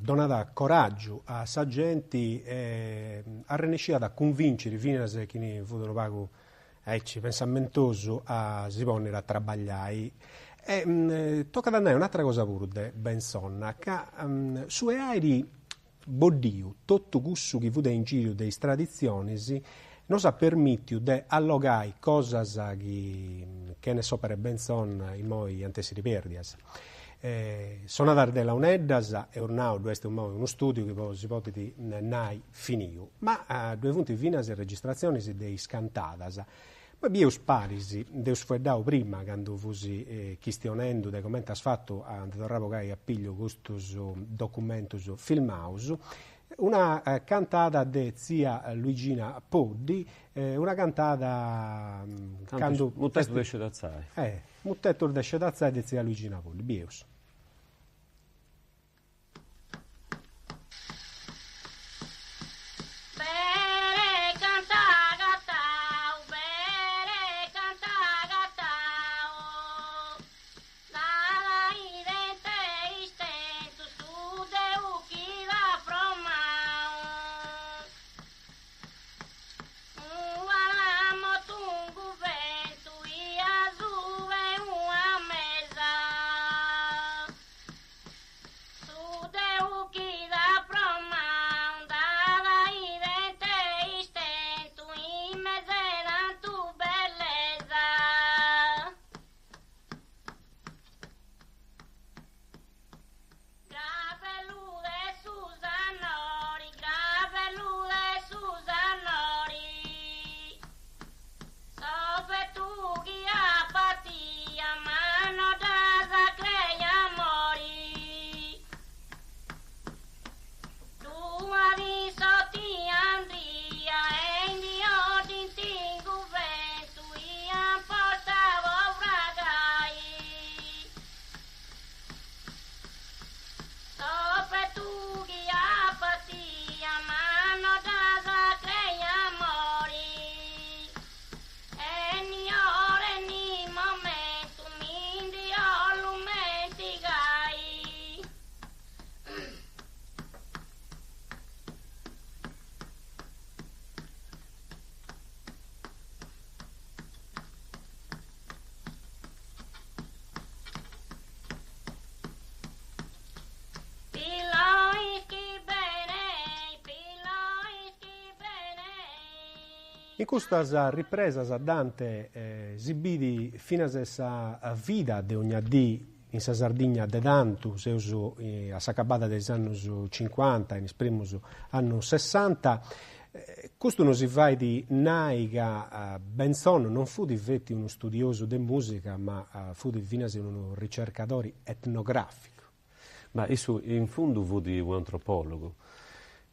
donat coràgiu a sa genti e arrennesciat a cunvinciri finas chini fut unu pagu aici pensamentosu a si ponniri a trabagliai. E tocat a nai un'atera cosa puru de Bentzon, ca su 'e airi boddiu totu cussu chi fut a ingiriu de is traditzionis nos at permìtiu de allogai cosas chi chene s'òpera 'e Bentzon immoi iant èssiri pèrdias. Sonadas de launeddas, eus nau, ddu est immoi unu stùdiu chi si podit nai finiu, ma ddue funt finas registratzionis de is cantadas Poi bieus paris, nd'eus fueddau prima candu fus chistionendu de comente as fatu a ndi torrai a bogai a pillu custus documentus filmaus, una cantada de tzia Luigina Poddi, una cantada candu. Mutetus de scedatzai. Mutetus de scedatzai de tzia Luigina Poddi, bieus. In custas ripresas Dante si bidi finas sa vida de ogna dì in sa Sardigna de tantu, seus a s'acabada de is annus cincuanta, in is primus annus sessanta, custu nosi fait nai ca Bentzon non fut feti unu studiosu de musica ma fut finas unu ricercadori etnograficu. Ma issu in fundu fut unu antropologu,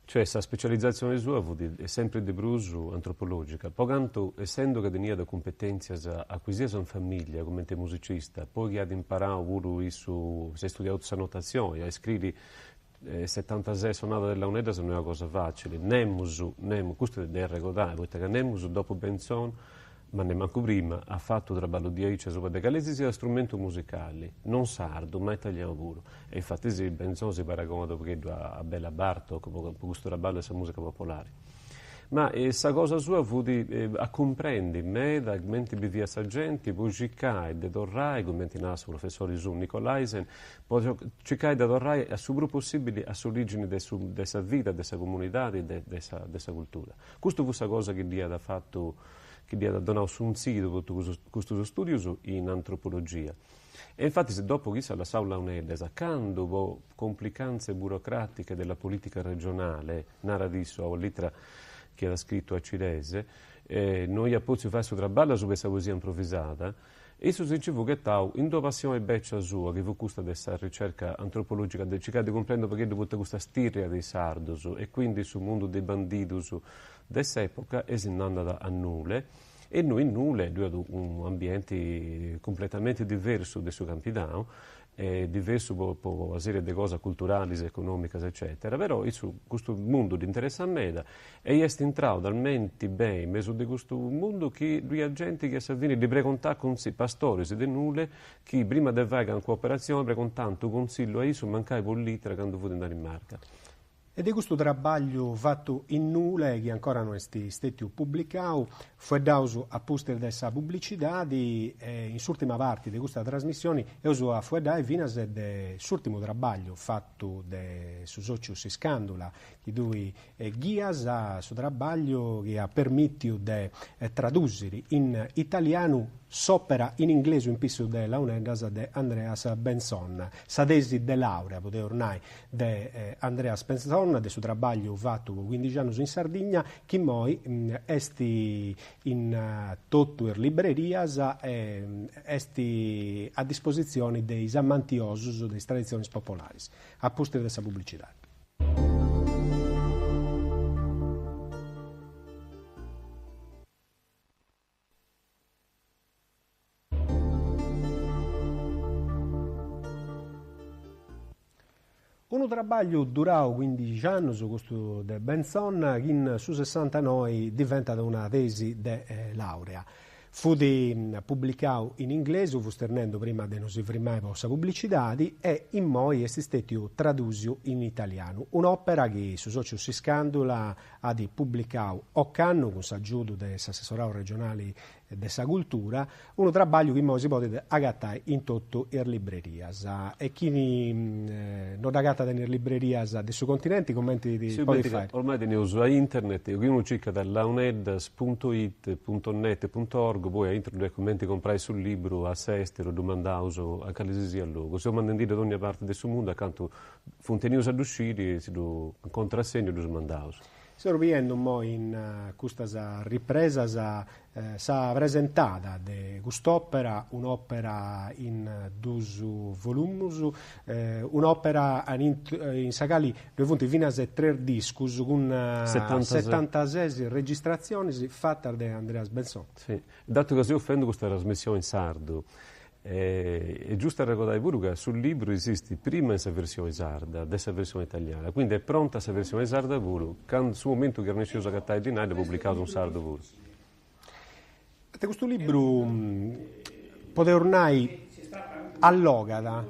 cioè sa specializatzione sua fut sempri de prus antropologica, po cantu essendu ca teniat cumpetentzias acuisias in familia comente musicista, poi chi at imparau puru issu, s'est studiau totu sa notatzioni, a iscriri setantases sonadas de launeddas no est una cosa facili, nemus, nemus, custu est de arregodai, poita ca nemus dopu Bentzon ma nemmancu prima, at fatu traballu diaici asuba de cale si siat strumentu musicali, non sardu, ma italianu puru. E infatis Bentzon si paragonat u' pagheddu a Bela Bartok po custu traballu de sa musica popolari. Ma sa cosa sua fut a cumprendi meda cumenti biviat sa genti po circai de torrai, cumenti narat su professori suu Nicolaisen, po circai de torrai a su prus possibili a s'origini de su de sa vida, de sa comunidadi, de sa de sa cultura. Custu fut sa cosa chi dd'iat fatu chi dd'iat donau suntzidu po totu custus studius in antropologia. E infatis dopu chi issu at lassau Launeddas, candu po complicanze burocratiche della politica regionale, narat issu a una litra chi at scritu a Cirese, no iat potziu fai su traballu asuba 'e sa poesia improvisada, issu si nci fut ghetau in d'una passioni beccia sua, chi fut custa de sa ricerca antropologica, de circai de cumprendi u' pagheddu poita custa stirria de is sardus e quindi su mundu de is bandidus de s'epoca e si nd'andat a Nule e innui in Nule ddu iat unu ambienti cumpletamenti diversu de su Campidanu e diversu po po una serie de cosas culturalis, economicas eccetera, però issu custu mundu dd'interessat meda e est intrau talmenti beni in mesu de custu mundu chi ddu iat genti chi a sa fini ddi pregontàt consillu, pastoris de Nule chi prima de fai calincuna operatzioni pregontànt consillu a issu mancai po litra candu fut in Danimarca. E de custu trabagliu fatu in Nule, chi ancora no est stetiu publicau, fueddaus a pustis de sa publicidadi e in s'urtima parti de custa trasmissioni eus a fueddai finas de s'urtimu trabagliu fatu de su sociu S'Iscandula, chi tui ghias, su trabagliu chi at permitiu de tradusiri in italianu S'òpera in inglesu in pissu de launeddas de Andreas Bentzon, sa tesi de laurea, podeus nai, de Andreas Bentzon, de su trabagliu fatu po cuindixi annus in Sardigna, chi immoi est in totu is librerias e est a dispositzioni de is amantiosus de is traditzionis popolaris, a pustis de sa publicidadi. Unu trabagliu durau cuindixi annus, custu de Bentzon, chi in su sessantanoi diventat una tesi de laurea. Fut publicau in inglesu, fustis nendu prima de nosi frimai po sa publicidadi, e immoi est stetiu tradusiu in italianu. Un'opera chi su sociu S'Iscandula at publicau ocannu cun s'agiudu de s'Assessorau regionali de sa Cultura, unu trabagliu chi immoi si podit agatai in totu is librerias. E chini no dd'agatat in is librerias de su continenti cumenti podit fai? Ormai teneus a internet, chi unu circat launeddas punto it punto net punto org poi aintru ddu est cumenti comporai su libru a s'esteru ddu mandaus a cali si siat logu. Seus mandendiddu a dogna parti de su mundu a cantu Funt tenius a ddu sciri e si ddu contrassenniu ddus mandaus. Seus biendu immoi in custas ripresas sa presentada de cust'òpera, un'òpera in dus volumus, un'òpera in sa cali ddoi funt finas tres discus cun setantases registratzionis fatas de Andreas Bentzon. Si, datu ca seus fendu custa trasmissioni in sardu Est giustu arregodai puru ca su libru esistit prima in sa versioni sarda de sa versioni italiana, quindi est pronta sa versioni sarda puru, candu su momentu chi arrennesceus a agatai dinai ddu publicaus in sardu puru. De custu libru podeus nai allogat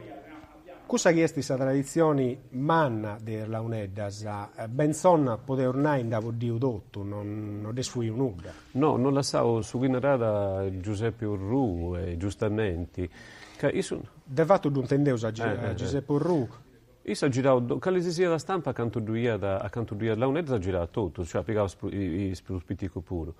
cussa chi est sa traditzioni manna de is launeddas, Bentzon podeus nai nd'at boddiu totu, non dd'est fuiu nudda. No, no lassau su chi narat Giuseppe Orrù, e giustamenti, ca issu. De fatu ddu intendeus a Giuseppe Orrù. Issu at girau cali si siat stampa acantu ddu iat acantu ddu iat launeddas at girau totu, cioè at pigau is prus piticus puru.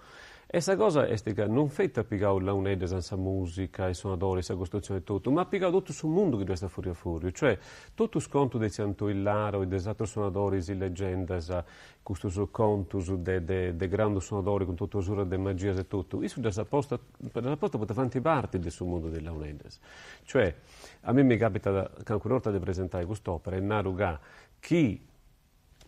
E sa cosa est ca non feti at pigau launeddas in sa musica, is sonadoris, sa costrutzioni e totu, ma at pigau totu su mundu chi ddu est a furriu a furriu, cioè totu is contus de Tziu Antoi Lara o de is atrus sonadoris, is legendas, custus contus de de de grandus sonadoris cun totu surra de magias e totu, issu ddas at postas ddas at postas poita faint parti de su mundu de is launeddas. Cioè, a mei mi capitat cancuna 'orta de presentai cust'opera e naru ca chi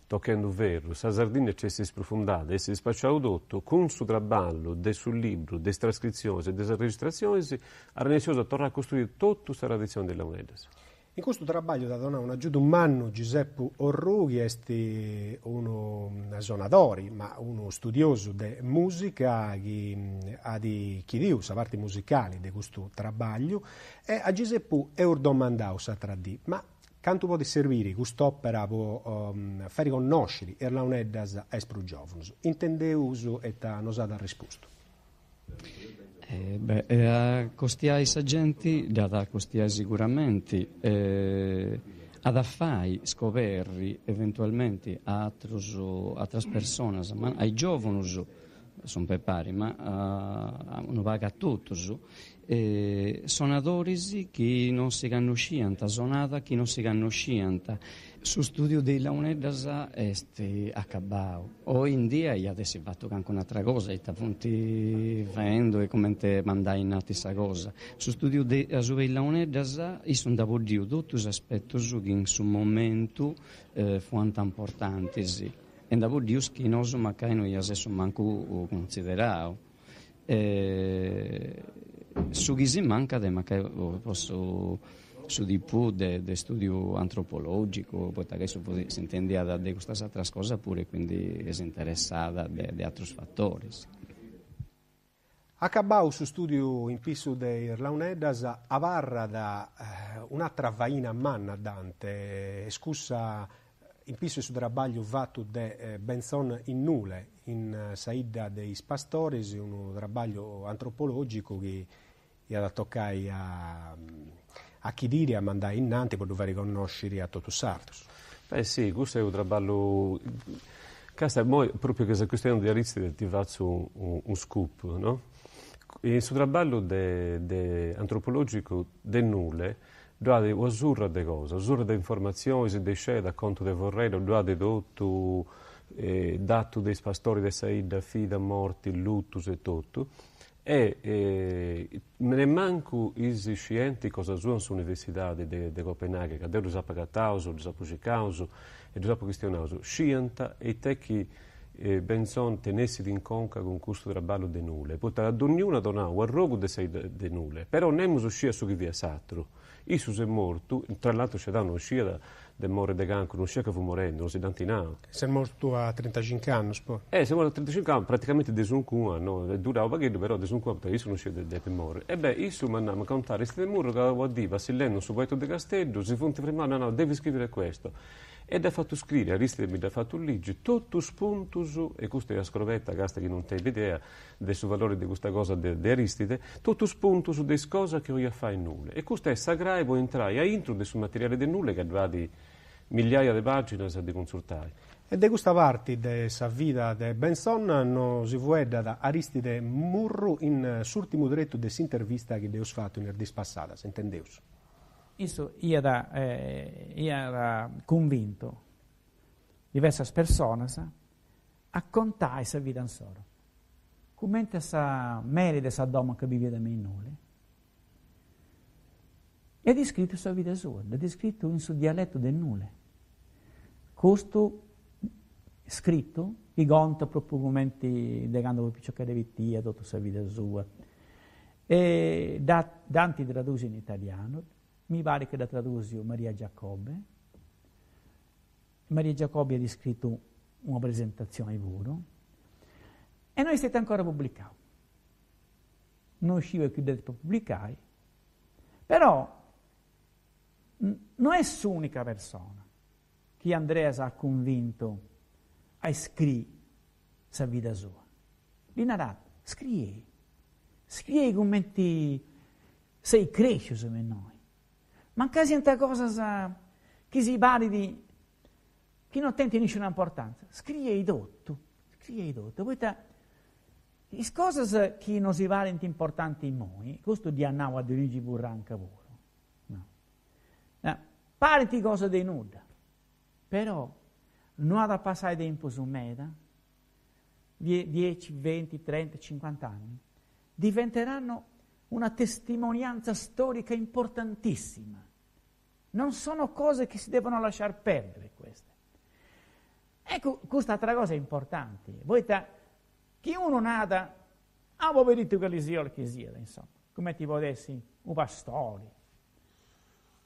Tochendu ferru, sa Sardigna nc'est sprufundada, est spaciau totu, cun su traballu de su libru, de is trascritzionis e de is arregistratzionis, arrennesceus a torrai a costruiri totu sa traditzioni de is launeddas. In custu trabagliu at donau un'agiudu mannu Giusepu Orrù chi est unu sonadori ma unu studiosu de musica chi at chidiu sa parti musicali de custu trabagliu e a Giusepu eus domandau s'atra dì, ma Cantu podit serbiri cust'òpera po fai connòsciri is launeddas a is prus giòvunus? Intendeus ita nos at arrespustu. Beh, a acostiai sa genti dd'at a acostiai siguramenti, at a fai scoberri eventualmenti a atrus, atras personas, ma a is giòvunus sempri ma unu pagu a totus, sonadoris chi non si cannosciant, sonada chi non si cannosciant. Su studiu de is launeddas est acabau. Oi in dia iat essi fatu cancun'atra cosa, ita funt faendu e comente mandai innantis sa cosa. Su studiu de asuba is launeddas, issu nd'at boddiu totu is aspetus chi in su momentu fuant importantis e nd'at boddiu is chi nosu mancai no iaus essi mancu cunsiderau. Su chi si mancat est mancai po su su tipu de de studiu antropologicu, poita ca issu s'intendiat de custas atras cosas puru e quindi s'interessat de de atrus fatoris. Acabau su studiu in pissu de is launeddas, abarrat un'atra faina manna Dante, est cussa in pissu 'e su trabagliu fatu de Bentzon in Nule, in sa 'idda de is pastores, unu trabagliu antropologicu chi iat a tocai a a chidiri, a mandai innanti po ddu fai connosciri a totus is sardus. Beh si, custu est unu traballu, casta immoi propriu chi seus chistionendi de Aristide ti fatzu unu scoop, no? In su traballu de de antropologicu de Nule Ddu at una surra de cosas, una surra de informatzionis, de scedas, contu de forredda, ddu at totu, datu de is pastoris de sa 'idda, fida, morti, lutus e totu, e nemmancu is scientis cosa sua in s'universidadi de Copenaghen, ca deu ddus apu agataus, ddus apu circaus e ddus apu chistionaus, sciant it'est chi Bentzon tenessit in conca cun custu traballu de Nule, poita a donniunu at donau u' arrogu de sa 'idda de Nule, però nemus sciat su chi fiat s'atru. Issu s'est mortu, tra l'altru scedau non sciat de morri de cancru, non sciat ca fut morendu, non si dd'ant nau. S'est mortu a trintacinc'annus poi. Eh, s'est mortu a trintacinc'annus, praticamenti de suncua, no, est durau pagheddu, però de suncua, poita issu non sciat de depi morri. E beh, issu m'at nau, m'at contau Aristide Murru ca una dì passillendi in su Poetu de Casteddu, si funt frimaus e ant nau, devi scrivere questo. E dd'at fatu scriri, Aristide mi dd'at fatu ligi, totu is puntus, e custa est una scrobeta casta chi non tenit idea de su valori de custa cosa de Aristide, totu is puntus de is cosas chi 'oliat fai in Nule. E custa est sa crai po intrai a intru de su materiali de Nule ca ddu at migliaia de paginas de consultai. E de custa parti de sa vida de Bentzon nosi fueddat Aristide Murru in s'urtimu tretu de s'intervista chi dd'eus fatu in is diis passadas. Intendeus. Issu iat iat cunvintu diversas personas a contai sa vida insoro, cumenti a sa meri de sa domo chi biviat me in Nule, e at iscritu sa vida sua, dd'at iscritu in su dialetu de Nule. Custu scritu, chi contat propriu cumenti de candu fut piciochedda pitia, totu sa vida sua, E dd'ant tradùsiu in italianu, mi parit chi dd'at tradùsiu Maria Giacobbe, Maria Giacobbe at iscritu una presentatzioni puru, e no est stetiu ancora publicau. No sciu chi ddu ant a publicai, però no est s'unica persona chi Andreas at cunvintu a iscrii sa vida sua. Ddi narat, scriei, scriei cumenti seis crèscius me innoi, mancai siant cosas chi si parit chi no tenint nisciuna importanza, scriei totu, scriei totu, poita. Is cosas chi nosi parint importanti immoi, custu dd'iat nau a Dionigi Burranca puru, no, parint cosas de nudda, però no at a passai tempus meda, dieci, venti, trenta, cincuant'anni, diventeranno una testimonianza storica importantissima. Non sono cose che si devono lasciar perdere queste. Ecco, custa atra cosa est importanti, poita chi unu narat, ah poberittu cali siat chi siat, insomma, cumenti podit essi unu pastori,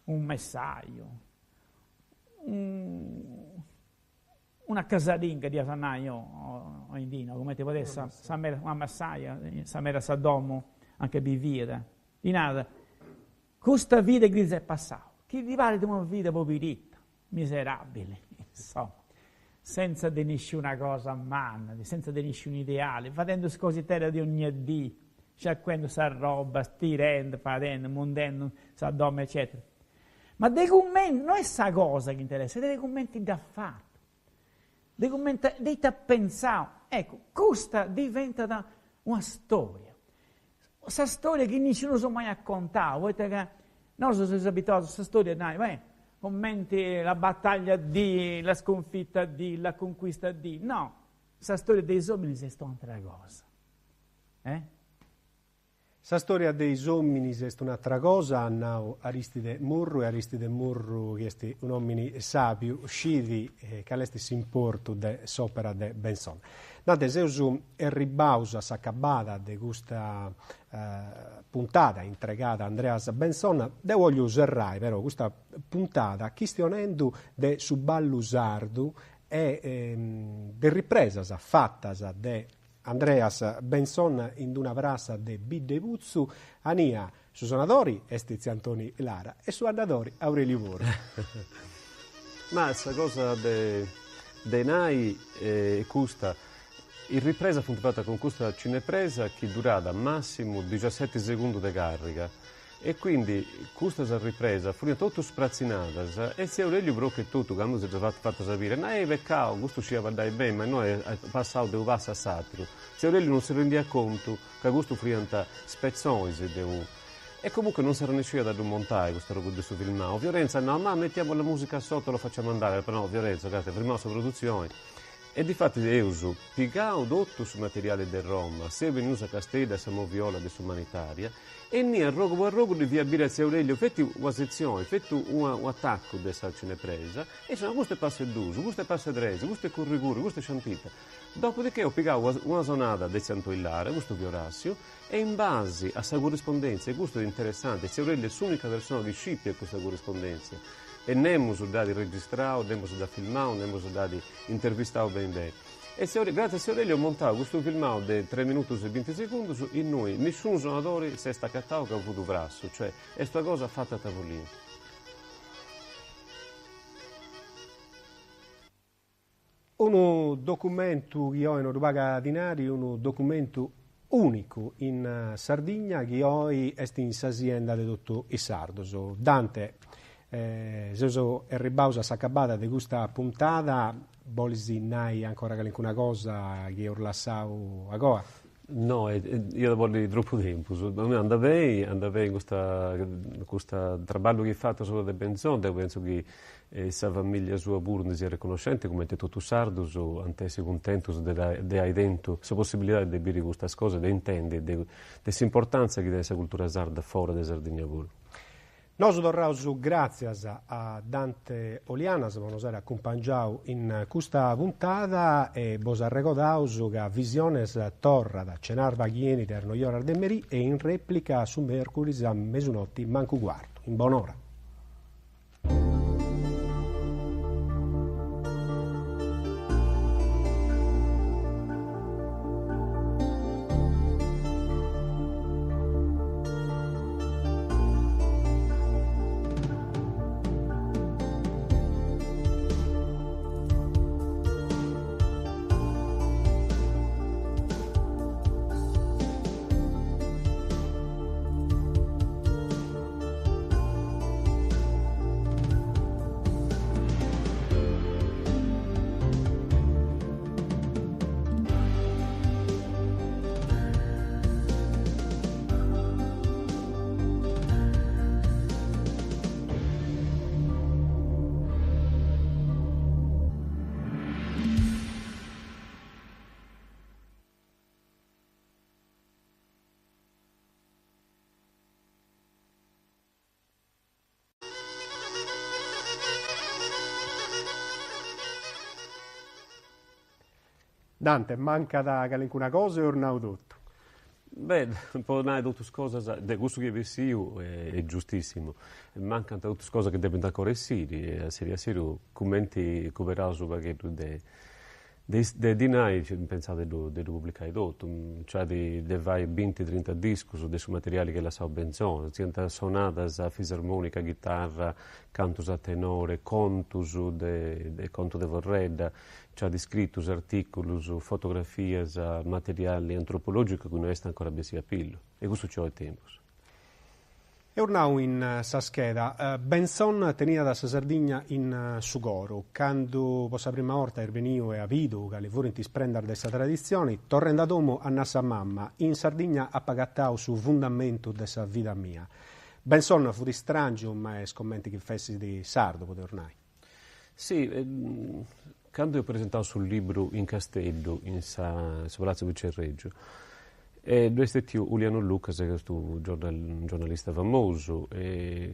unu messaju, una casalinga dd'iat a nai oindì, no, cumenti podit essi sa mera, una massaja, sa mera 'e sa domu anche biviat, ddi narat, custa vida chi ddis est passau, chi ddi parit una vida poberitta, miserabili, insomma, senza de nisciuna cosa manna, senza de nisciunu ideali, fadendu is cositeddas de ogna dì, sciacuendu sa roba, stirendu, fadendu, mundendu sa domu eccetera. Ma de cumenti, no est sa cosa chi interessat, est de cumenti dd'at fatu, de cumenti, de ita at pentzau. Eccu, custa diventat una storia, sa storia chi nisciunus mai at contau, poita ca nosu seus abituaus a sa storia nai, beh, cumenti la battaglia di, la sconfitta di, la conquista di, no, sa storia de is ominis est un'atera cosa, eh? Sa storia de is ominis est un'atra cosa, at nau Aristide Murru e Aristide Murru chi est un'omini sabiu scit cali est s'importu de s'opera de Bentzon. Dante, seus erribaus a s'acabada de custa puntada intregada a Andreas Bentzon, deu 'ogliu serrai però custa puntada chistionendu de su ballu sardu e de ripresas fatas de Andreas Bentzon in d'una prassa de Biddeputzu, ania su sonadori est tziu Antoni Lara e su 'addadori Aureliu Porru. Ma sa cosa de de nai est custa, is ripresas funt fatas cun custa cinepresa chi durat massimu diciaseti segundu de carriga E quindi custas ripresas furiant totus spratzinadas e tziu Aureliu propriu etotu candu si ddas at fatas a biri at nau, eh pecau, custu sciia baddai beni ma innoi est passau de unu passu a s'aturu. Tziu Aureliu non si rendiat contu ca custu furiant spetzonis de unu E comunque non s'arrennesciat a ddu montai custu arrogu de su filmau. Fiorenzo at nau, ma mettiamo la musica sotto, lo facciamo andare, apu nau, Fiorenzo, càstia, firmaus sa produtzioni. E difatis eus pigau totu su materiali de Roma, seus benius a Casteddu a sa moviola de s'umanitaria E innì arrogu po arrogu ddi fia biri a tziu Aureliu feti una setzioni, feti unu atacu de sa cinepresa, e issu nau, custu est passu 'e dus, custu est passu 'e tres, custu est curri curri, custu est sciampita. Dopodiché eus pigau una sonada de tziu Antoi Lara, custu fiat Orassiu, e in basi a sa currispondèntzia, e custu est interessanti, tziu Aureliu est s'unica persona chi scit custa currispondèntzia, e nemus dd'at registrau, nemus dd'at filmau, nemus dd'at intervistau beni beni. E tziu Aureliu, gràtzias a tziu Aureliu eus montau custu filmau de tres minutus e binti segundus innui nisciunu sonadori s'est acatau ca fut frassu, cioè est una cosa fata a tavolinu. Unu documentu chi oi no ddu pagat dinari, unu documentu ùnicu in Sardigna chi oi est in sa sienda de totu is sardos. Dante, seus erribaus a s'acabada de custa puntada, bolis nai ancora calincuna cosa chi eus lassau agoa? No, iat a bolli tropu tempus, a mei andat beni, andat beni custa custa traballu chi eus fatu asuba de Bentzon, deu pentzu chi sa familia sua puru ndi siat riconnoscenti, cumenti totus is sardus ant essi cuntentus de de ai tentu sa possibilidadi de biri custas cosas, de intendi de s'importantzia chi tenit sa cultura sarda fora de Sardigna puru. Nosu torraus gràtzias a Dante Olianas po nos aer acumpangiau in custa puntada e bos arregodaus ca Visiones torrat cenarba chi 'enit a is noioras de merì e in rèplica su mèrcuris a mesunoti mancu cuartu. In bonora. Dante, mancat calincuna cosa o eus nau totu? Beh, po nai totus is cosas, de cussu chi est bessiu est giustissimu, mancant totus is cosas chi depint ancora essiri, a seri a seru cumenti cuberaus u' pagheddu de de dinai pensaus de ddu de ddu publicai totu, nc'at de fai binti trinta discus de su materiali chi at lassau Benzon, siant sonadas, fisarmonica, ghitarra, cantus a tenore, contus de contu de forredda, Nc'at iscritus artìculus, fotografias, materiali antropològicu chi no est ancora bessiu a pillu, e custu nci 'olit tempus. Eus nau in sa scheda, Bentzon teniat sa Sardigna in su coru, candu po sa prima 'orta est beniu e at bidu cali furint is prendas de sa traditzioni, torrendi a domu at nau a sa mamma, in Sardigna apu agatau su fundamentu de sa vida mia. Bentzon fut istràngiu ma est comenti chi fessit sardu, podeus nai. Si, candu eus presentau su libru in Casteddu, in sa su Palatzu Vicerregiu, ddu est stetiu Uliano Lucas, chi est unu giornalista famosu,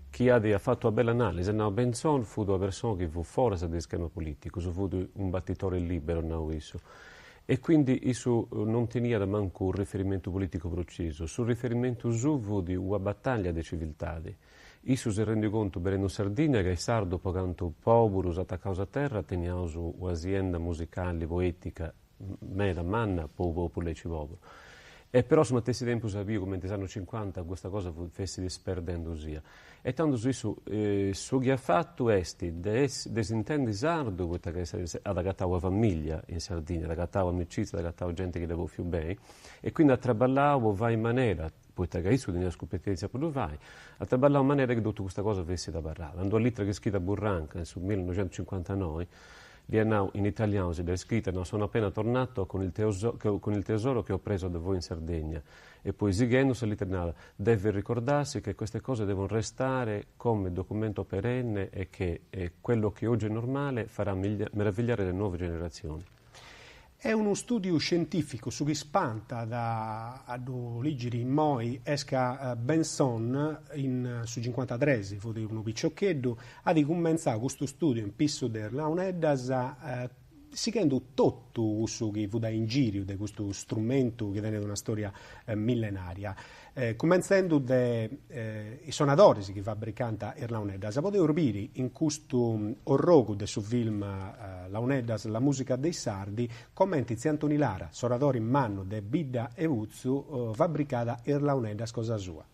chi at fatu una bella analisi, at nau Benzon fut una persona chi fut foras de ischema politicus, fut un battitore libero, at nau issu, e quindi issu non teniat mancu unu riferimentu politicu precisu, su riferimentu suu fut una bataglia de civiltadi Issu s'est rendiu contu benendu in Sardigna ca is sardus po cantu poburus atacaus a terra teniaus una sienda musicali poetica meda manna po unu populu aici poburu. E però a su matessi tempus at biu cumenti is annus cincuanta custa cosa fessit sperdendusia. E tandus issu su chi at fatu est de de s'intendi sardu poita ca at agatau una familia in Sardigna, at agatau amicizia, at agatau genti chi dd'at bofiu beni e quindi at traballau po fai in manera poita ca issu teniat sa cumpetèntzia po ddu fai, at traballau in manera chi totu custa cosa fessit abarrada. In d'una litra chi at scritu a Burranca in su millinoixentuscincuantanoi, ddi at nau in italianu, si dd'at scrita, nau sono appena tornato con il con il tesoro che ho preso da voi in Sardegna e poi sighendu sa litra narat deve ricordarsi che queste cose devono restare come documento perenne e che quello che oggi è normale farà meravigliare le nuove generazioni. Est unu stùdiu scientìficu, su chi spantat a ddu lìgiri immoi est ca Bentzon in su cincuantatres, fut unu piciocheddu, at cumentzau custu stùdiu in pissu de is launeddas sighendu totu cussu chi fut a ingìriu de custu strumentu chi tenet una stòria millenaria. Cumentzendu de is sonadoris chi fabbricant is launeddas, podeus biri in custu orrogu de su film Launeddas, la musica dei sardi, comenti Tziu Antoni Lara, sonadori mannu de Bidda 'e Putzu, fabbricat is launeddas cosa sua.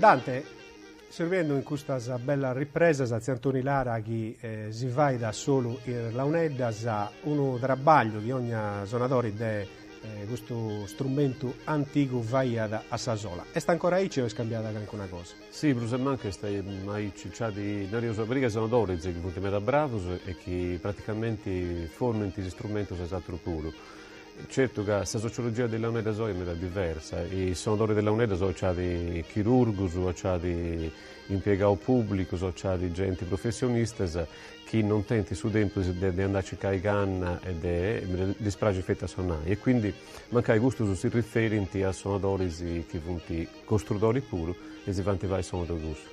Dante, seus biendu in custas bellas ripresas tziu Antoni Lara chi si fait a solu is launeddas, unu trabagliu chi ogna sonadori de Custu strumentu antigu faiat a sa sola. Est ancora aici o est cambiada calincuna cosa? Si, prus e mancu est aici. Nc'at, nareus, una pariga 'e sonadoris chi funt meda bravus e chi praticamenti fornint is istrumentus a is atrus puru. Certu ca sa sociologia de is launeddas oi est meda diversa, is sonadoris de launeddas oi nc'at chirurgus o nc'at impiegaus publicus o nc'at genti professionistas chi non tenint su tempus de de andai a circai canna e de ddis praxit feti a sonai e quindi mancai custus si riferint a sonadoris chi funt costrudoris puru e si faint fai sonus de cussu.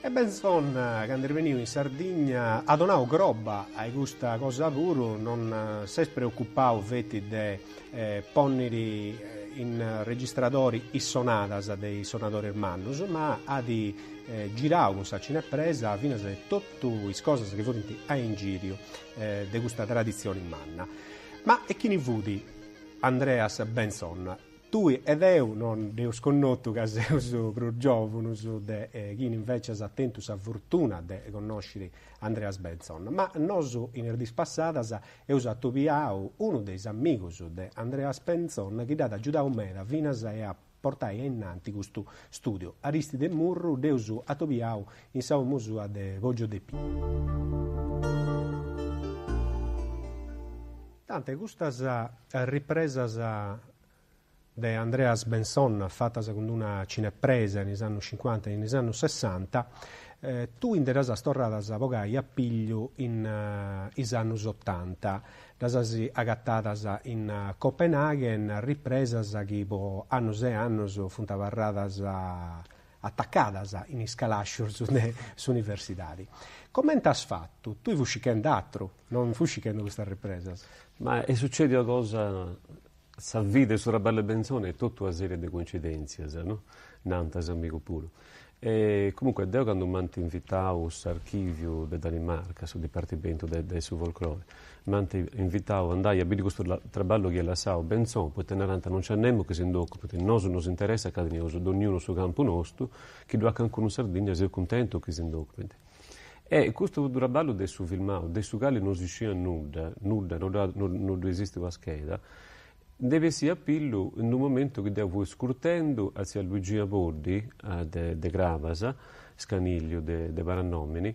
E Bentzon candu est beniu in Sardigna at donau crobba a custa cosa puru, non s'est preocupau feti de ponniri in registradori is sonadas de is sonadoris mannus, ma at girau cun sa cinepresa finas totu is cosas chi furint a ingìriu de custa traditzioni manna. Ma e chini fut Andreas Bentzon? Tui e deu non dd'eus connotu ca seus prus giòvunus de chini invècias at tentu sa fortuna de connòsciri Andreas Bentzon, ma nosu in is diis passadas eus atobiau unu de is amigus de Andreas Bentzon chi dd'at agiudau meda finas a portai a innanti custu stùdiu. Aristide Murru dd'eus atobiau in sa 'omu sua de Poggio de Pi. Dante, custas ripresas de Andreas Bentzon fatas cun d'una cinepresa in is annus cincuanta e in is annus sessanta, tui nde ddas as torradas a bogai a pigliu in is annus otanta, ddas as agatadas in Copenaghen, ripresas chi po annus e annus funt abarradas atacadas in is calàscius de s'universidadi. Comente as fatu? Tui fus circhendi atru, non fus circhendi custas ripresas. Ma est sucèdia una cosa, sa vida e su traballu 'e Benzoni est totu una serie de coincidentzias, no? Nant s'amigu puru. E comunque deo cando m'ant invitau s'archiviu de Danimarca, su dipartimentu de de su folclore, m'ant invitau a andai a biri custu traballu chi iat lassau Benzon, poita narant non nc'at nemus chi si nd'ocupit, nosu nos interessat ca teneus donniunu su campu nostu, chi ddu at cancunu in Sardigna seus cuntentus chi si nd'ocupint. E custu traballu de su filmau, de su cali non si sciat nudda, nudda, no no ddu esistit una scheda, Nde bessiat a pillu in unu momentu chi deu fui scurtendu a tzia Luigina Poddi de de Crabas, Scanigliu de de parannomini,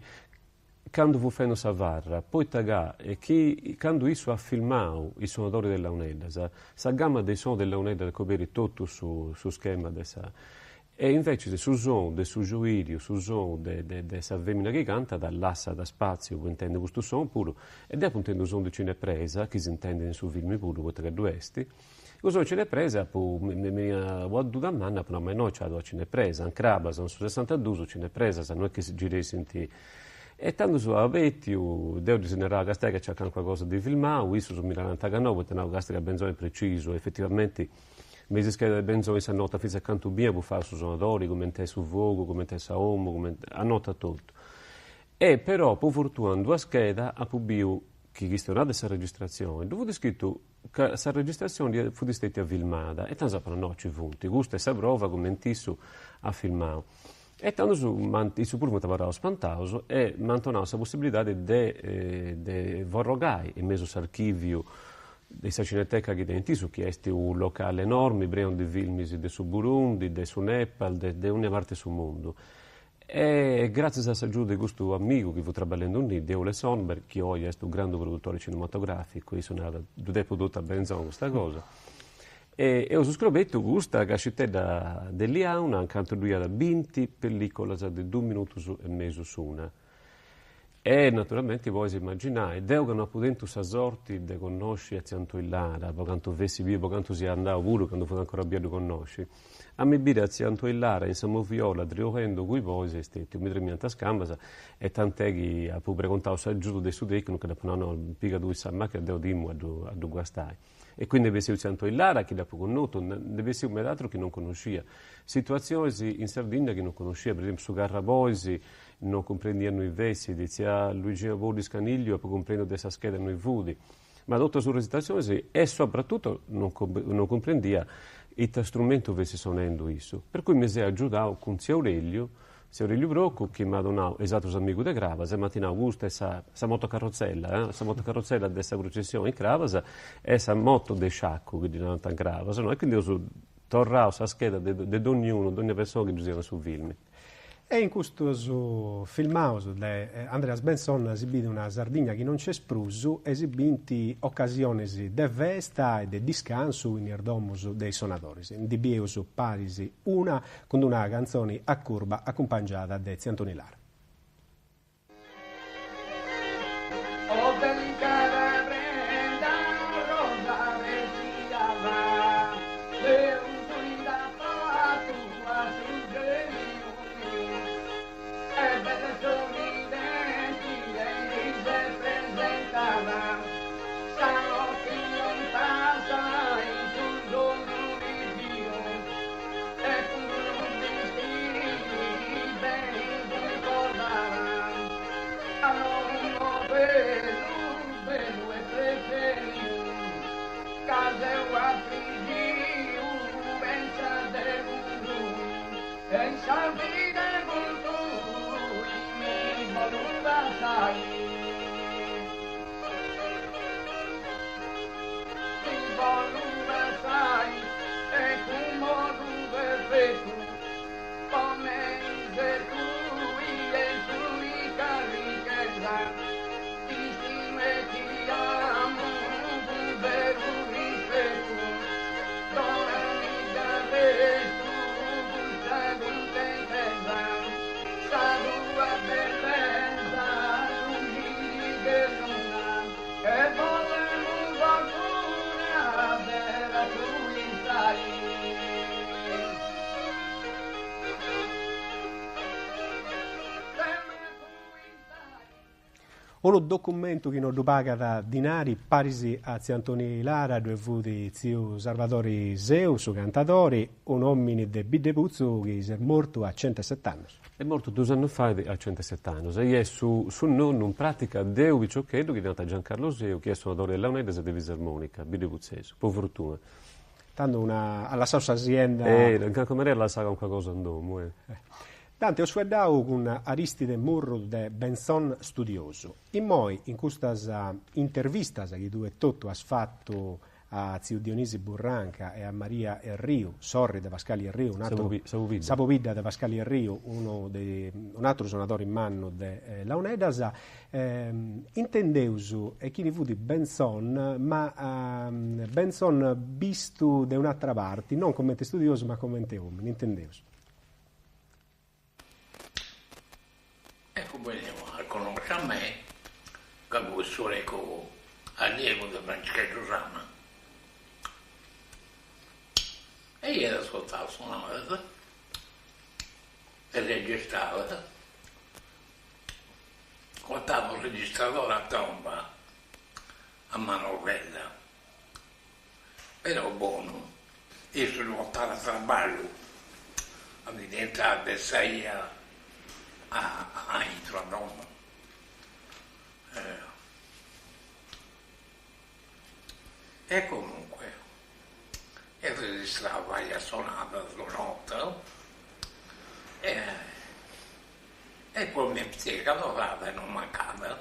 candu fut fendu sa farra, poita ca chi candu issu at filmau is sonadoris de launeddas, sa gama de is sonus de launeddas coberit totu su su schema de sa E invecis su sonu de su gioiriu, su sonu de de de sa femina chi cantat lassat spatziu po intendi custu sonu puru e deu apu intendiu sonu de cinepresa chi s'intendit in su filmi puru poita ca ddu est. Su sonu de cinepresa apu mi mi beniat una duda manna apu nau ma innoi nc'at una cinepresa, in Crabas in su sessantaduus cinepresas no est chi si giressint E tandus abetiu, deu ddis narau castia ca nc'at calincuna cosa de filmau, issus mi narant ca no, poita nau castia ca Benzoni est precisu, efetivamenti Me is schedas de Benzoni s'annotat fintzas cantu biancus fait su sonadori, cumenti est su fogu, cumenti est sa 'omu, cumenti, annotat totu. E però po fortuna in d'una scheda apu biu chi chistionat de sa registratzioni, ddu fut scritu ca sa registratzioni fut stetia filmada e tandus apu nau no ci funt, custa est sa prova cumenti issu at filmau. E tandus m'ant, issus puru funt abarraus spantaus e m'ant donau sa possibilidadi de de forrogai in mesu s'archiviu de sa cineteca chi tenint issus, chi est unu locale enormi prenu de filmis de su Burundi, de su Nepal, de de ogna parte 'e su mundu. E gràtzias a s'agiudu de custu amigu chi fut traballendi innì, de Ole Sonberg, chi oi est unu grandu produtori cinematogràficu, issu narat, ddu depu totu a Benzoni custa cosa, E eus scrobetu custa cascitedda de liauna ancantu ddu iat binti pellicolas de dus minutus e mesu s'una. E naturalmenti pois imaginai, deu ca no apu tentu sa sorti de connosci a tzia Antoillara, po cantu fessi biu, po cantu sia andau puru candu fut ancora bia a ddu connosci, a mi biri a tzia Antoillara in sa moviola triughendu cun is bois est stetiu, mi tremiant is cambas e tant'è chi apu pregontau s'agiudu de su tecnicu e dd'apu nau, no, piga tui sa macchina, deu timu a ddu guastai. E quindi nd'est bessiu tzia Antoillara chi dd'apu connotu, nd'est bessiu meda atru chi non connoscia. Situatzionis in Sardigna chi non connoscia, per esempiu su carrabois non cumprendia innui fessit, tzia Luigina Poddi Scanigliu apu cumprendiu de sa scheda innui fut, ma totu is registratzionis e soprattutto non non cumprendia ita strumentu fessit sonendu issu, per cui mi seu agiudau cun tziu Aureliu Tziu Aureliu Procu chi m'at donau e is atrus amigus de Crabas e m'ant nau custa est sa sa motocarrotzella, sa motocarrotzella de sa prucessioni in Crabas e sa moto de sciacu chi ddi narant in Crabas, no, e quindi eus torrau sa scheda de de donniunu, dogna persona chi ddu siat in su filmi. E in custos filmaus de Andreas Bentzon si bit una Sardigna chi non nc'est prus e si bint ocasionis de festa e de discansu in is domus de is sonadoris. Ndi bieus paris una Cun d'una cantzoni a curba acumpangiada de Tziu Antoni Lara. Oh delicada prenda rosa preciada Deus dd'at fatu a su geniu miu E bella sorridenti chi s'est presentada Sa notti non passat in su sonnu mi biu E cun d'unu bistiri beni decorau. E in sa vida cun tui mi bollu passai. Mi bollu passai e cun modu perfetu po mei ses tui est s'unica richesa T'istimu e ti amu cun veru rispetu Donami d'arrestu custa cuntentesa Sa tua bellesa luxit che luna E bolemu fortuna de t'acuistai. Unu documentu chi no ddu pagat dinari, paris a tziu Antoni Lara ddue fut tziu Sarvadori Seu, su cantadori, un'òmini de Biddeputzu chi s'est mortu a centeset'annus. Est mortu dus annus fait a centeset'annus e est su su nonnu in pratica de unu piciocheddu chi ddi nant Giancarlo Seu chi est sonadori de launeddas e de fisarmonica, biddeputzesu, po fortuna. Tando una at lassau sa sienda. Eh, in calincuna manera at lassau calincuna cosa in domu, eh. Dante, eus fueddau cun Aristide Murru de Bentzon Studiosu. Immoi, in custas intervistas chi tue etotu as fatu a tziu Dionisi Burranca e a Maria Erriu, sorri de Pascali Erriu, un'atru, sa pobidda de Pascali Erriu, unu de un'atru sonadori mannu de launeddas, intendeus e chini fut Bentzon, ma Bentzon bistu de un'atra parti, non comente studiosu ma comente omini, intendeus. Ecco beniu a connosci a mei, ca fui s'unicu allievu de Francischeddu Sanna. E iat ascurtau sonadas e registradas, portava u' registradori a tromba a manovella, però bonu, issu ddu portat a traballu, aundi intràt de sa 'ia a aintru a domu. E comunque iat registrau varias sonadas de nota e poi mi pitica torrada e non mancada.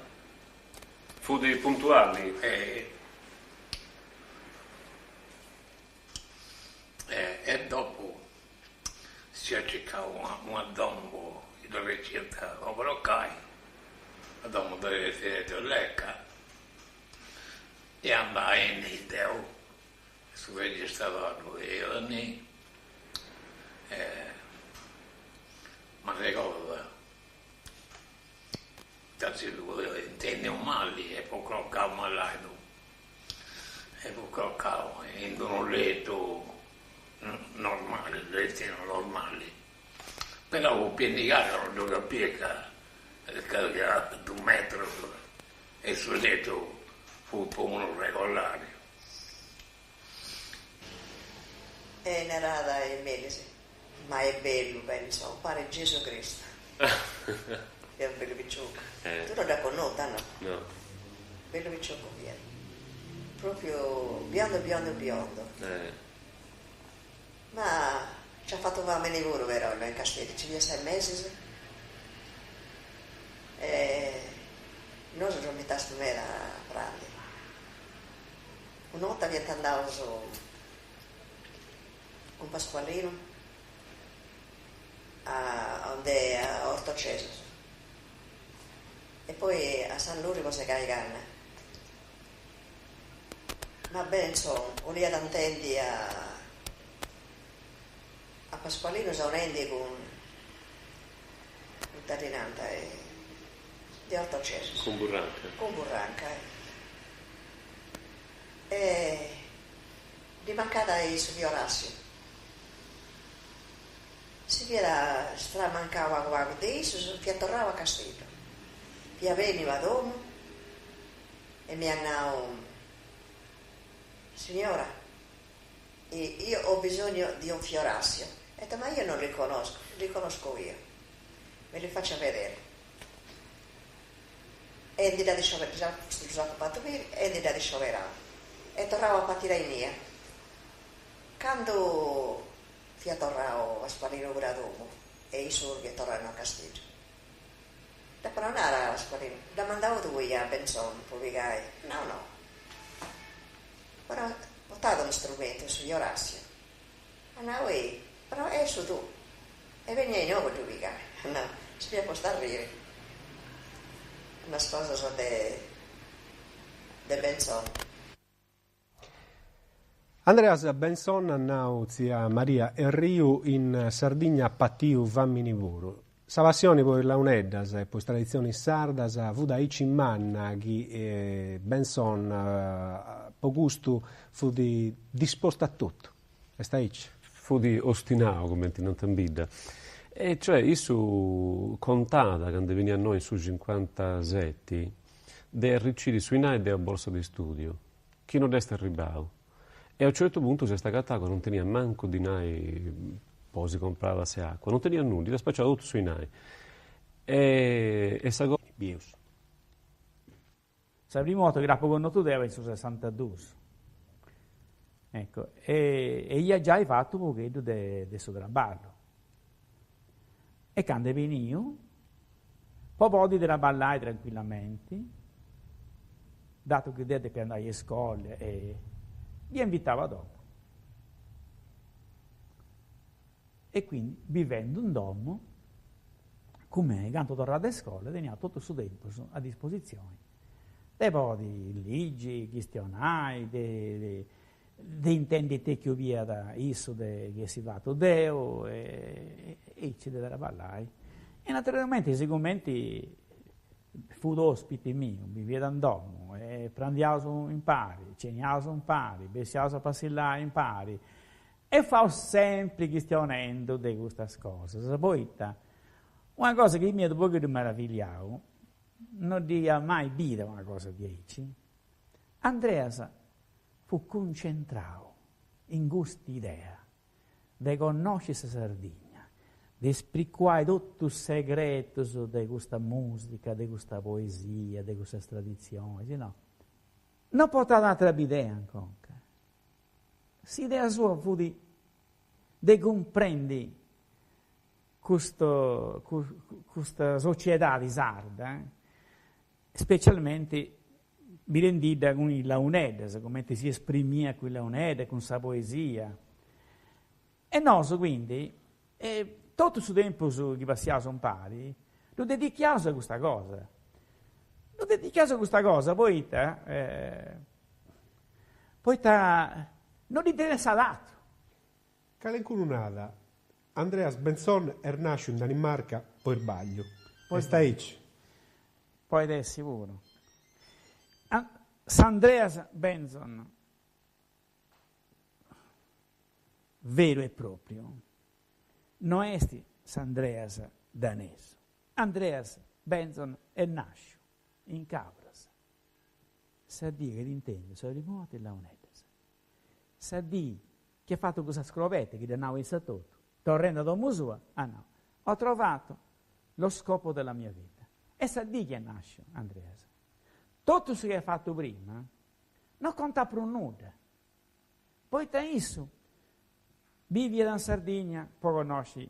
Fut puntuali? E dopu si at circau una domu chi ddu arriciant po crocai, a domu de Aristideddu Lecca, e andai innì deu, su registradori ddu tenia innì, e m'arregordu ca si ddu intendiu mali e fut crocau malaidu e fut crocau in d'unu letu normali, letinu normali, però fut pinnicau non ddu capiat ca fiat dus metrus e su letu fut po unu regolari. E narada a Melis, Ma est bellu, Bentzon, paret Gesu Cristu. Fiat unu bellu piciocu. Tui no dd'as connotu, no? No. Bellu piciocu fiat. Propriu biondo biondo biondo. Ma nci at fatu famini puru però innoi in Casteddu, nci fiat ses mesis e nosu ddu invitastus meda a prandi. Una 'orta fiant andaus cun Pasqualinu a aund'e a Ortocesus e poi a Sanluri po segai canna. Ma Bentzon 'oliat intendi a a Pasqualinu sonendi cun ita ddi nant de Ortocesus. Cun Burranca. Cun Burranca e Ddi mancàt su fiorassiu. Si fiat stramancau pagu pagu de issus, fiat torrau a Casteddu. Fiat beniu a domu e m'iat nau, Signora, io ho bisogno di un fiorassio. E detto, ma io non li conosco, li conosco io. Me li faccia vedere. E ndi dd'at scioberau, ddus apu fatu biri e ndi dd'at scioberau. E torrau a partiri a innia. Candu Fiat torrau Pasqualinu puru a domu e issu fiat torrau a Casteddu. Dd'apu nau, nara Pasqualinu, dd'as mandau tui a Bentzon po pigai? Nau no. Però portat unu strumentu, su Ioràssiu. At nau ei, però est su tuu. E benia inoghe po ddu pigai. At nau, si fiat postu a arriri. Unas cosas de de Bentzon. Andreas Bentzon at nau tzia Maria Erriu in Sardigna at patiu fàmini puru. Sa passioni po is launeddas e po is traditzionis sardas fut aici manna chi Bentzon po custu fut dispostu a totu. Est aici? Fut ostinau, cumenti nant in bidda. E cioè issu contat candu beniat a innoi in su cincuantaseti de arriciri su 'inai de una borsa de istudiu chi no dd'est arribau e a u' certu puntu s'est agatau ca non teniat mancu dinai po si comporai una tass'e acua, non teniat nudda, iat spaciau totu su 'inai e e sa cosa. Bieus. Sa prima 'orta chi dd'apu connotu deu in su sessantaduus, ecco, e e iat giai fatu u' pogheddu de de su traballu. E candu est beniu, po podi traballai tranquillamenti, datu chi deu depia andai a iscola e dd'ia invitau a domu. E quindi bivendu in domu cun mei, candu torràt de iscola teniat totu su tempus a dispositzioni de podi ligi, chistionai, de de intendi ite chi 'oliat issu de chi essi fatu deu e aici de traballai. E naturalmenti sigumenti fut ospiti miu, biviat in domu e prandiaus impari, ceniaus impari, bessiaus a passillai impari e faus sempri chistionendu de custas cosas, poita una cosa chi m'iat u' pogheddu meravigliau, no dd'ia mai bida una cosa diaici, Andreas fut cuncentrau in custa idea de connosci sa Sardigna, de spricuai totu is segretus de custa musica, de custa poesia, de custas traditzionis, no. No portat atera bidea in conca. S'idea sua fut de cumprendi custu custa sociedadi sarda, specialmenti Birendidda cun is launeddas, cumenti si esprimiat cun is launeddas, cun sa poesia. E nosu quindi, totu su tempus chi passiaus impari, ddu dedichiaus a custa cosa. Ddu dedichiaus a custa cosa poita, poita no dd'interessat atru. Calencunu nat, Andreas Bentzon est nàsciu in Danimarca po isbagliu. Est aici? Poit essi puru. S'Andreas Bentzon veru e propriu no est s'Andreas danesu. Andreas Bentzon est nàsciu in Cabras sa dì chi at intendiu sa primu 'orta is launeddas. Sa dì chi at fatu cussa scroberta chi dd'at nau issa etotu, torrendi a domu sua, at nau, Ho trovato lo scopo della mia vita. Est sa dì chi est nàsciu Andreas. Totu su chi at fatu prima no contat prus nudda, poita issu biviat in Sardigna po connosci,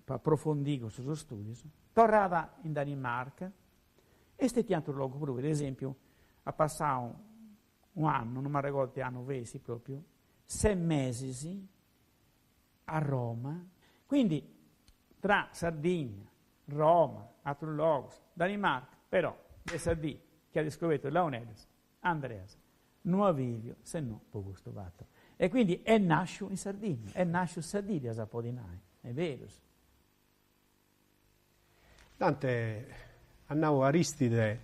po aprofundì cussus studius, torrat in Danimarca e stetia in aterus logus puru, per esempiu at passau u' annu, no m'arregordu ite annu fessit propriu, ses mesis a Roma, quindi tra Sardigna, Roma, aterus logus, Danimarca, però de sa dì chi at scobertu is launeddas, Andreas no at biviu se no po custu fatu. E quindi est nasciu in Sardigna, est nasciu sa dì, dd'ias a podi nai, est berus. Dante, at nau Aristide,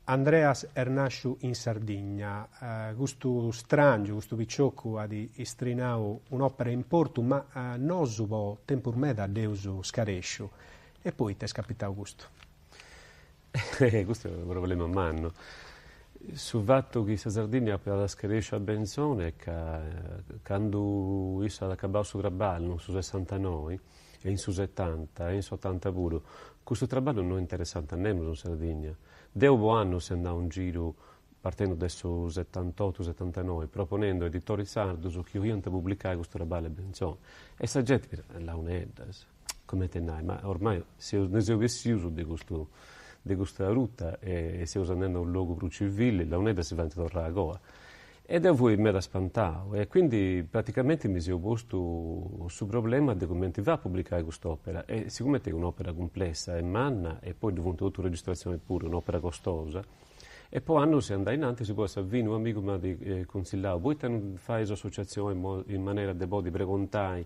Andreas est nàsciu in Sardigna. Custu stràngiu, custu piciocu at istrinau un'òpera 'e importu, ma nosu po tempus meda dd'eus scarèsciu. E poita est capitau custu? Custu est unu problema mannu. Su fatu chi sa Sardigna apat scarèsciu a Benzone est ca candu issu at acabau su traballu in su sessantanoi, e in su setanta e in s'otanta puru, custu traballu no interessàt a nemus in Sardigna. Deu po annus seu andau in giru. partendu de su setantotu setantanoi, proponendu a editoris sardus chi 'oliant publicai custu traballu 'e Bentzon. E sa genti narat, launeddas, cumenti nai, ma ormai seus ndi seus bessius de custu de custa ruta e seus andendi a unu logu prus civili, launeddas si faint torrai agoa. E deu fui meda spantau e quindi praticamenti mi seu postu su problema de cumenti fai a publicai cust'opera e sigumenti est un'opera cumplessa e manna e poi ddu funt totu registratzionis puru, un'opera costosa, e po annus seu andau innantis, poi a sa fini un'amigu m'at cunsillau, poita non fais un'associatzioni in manera de podi pregontai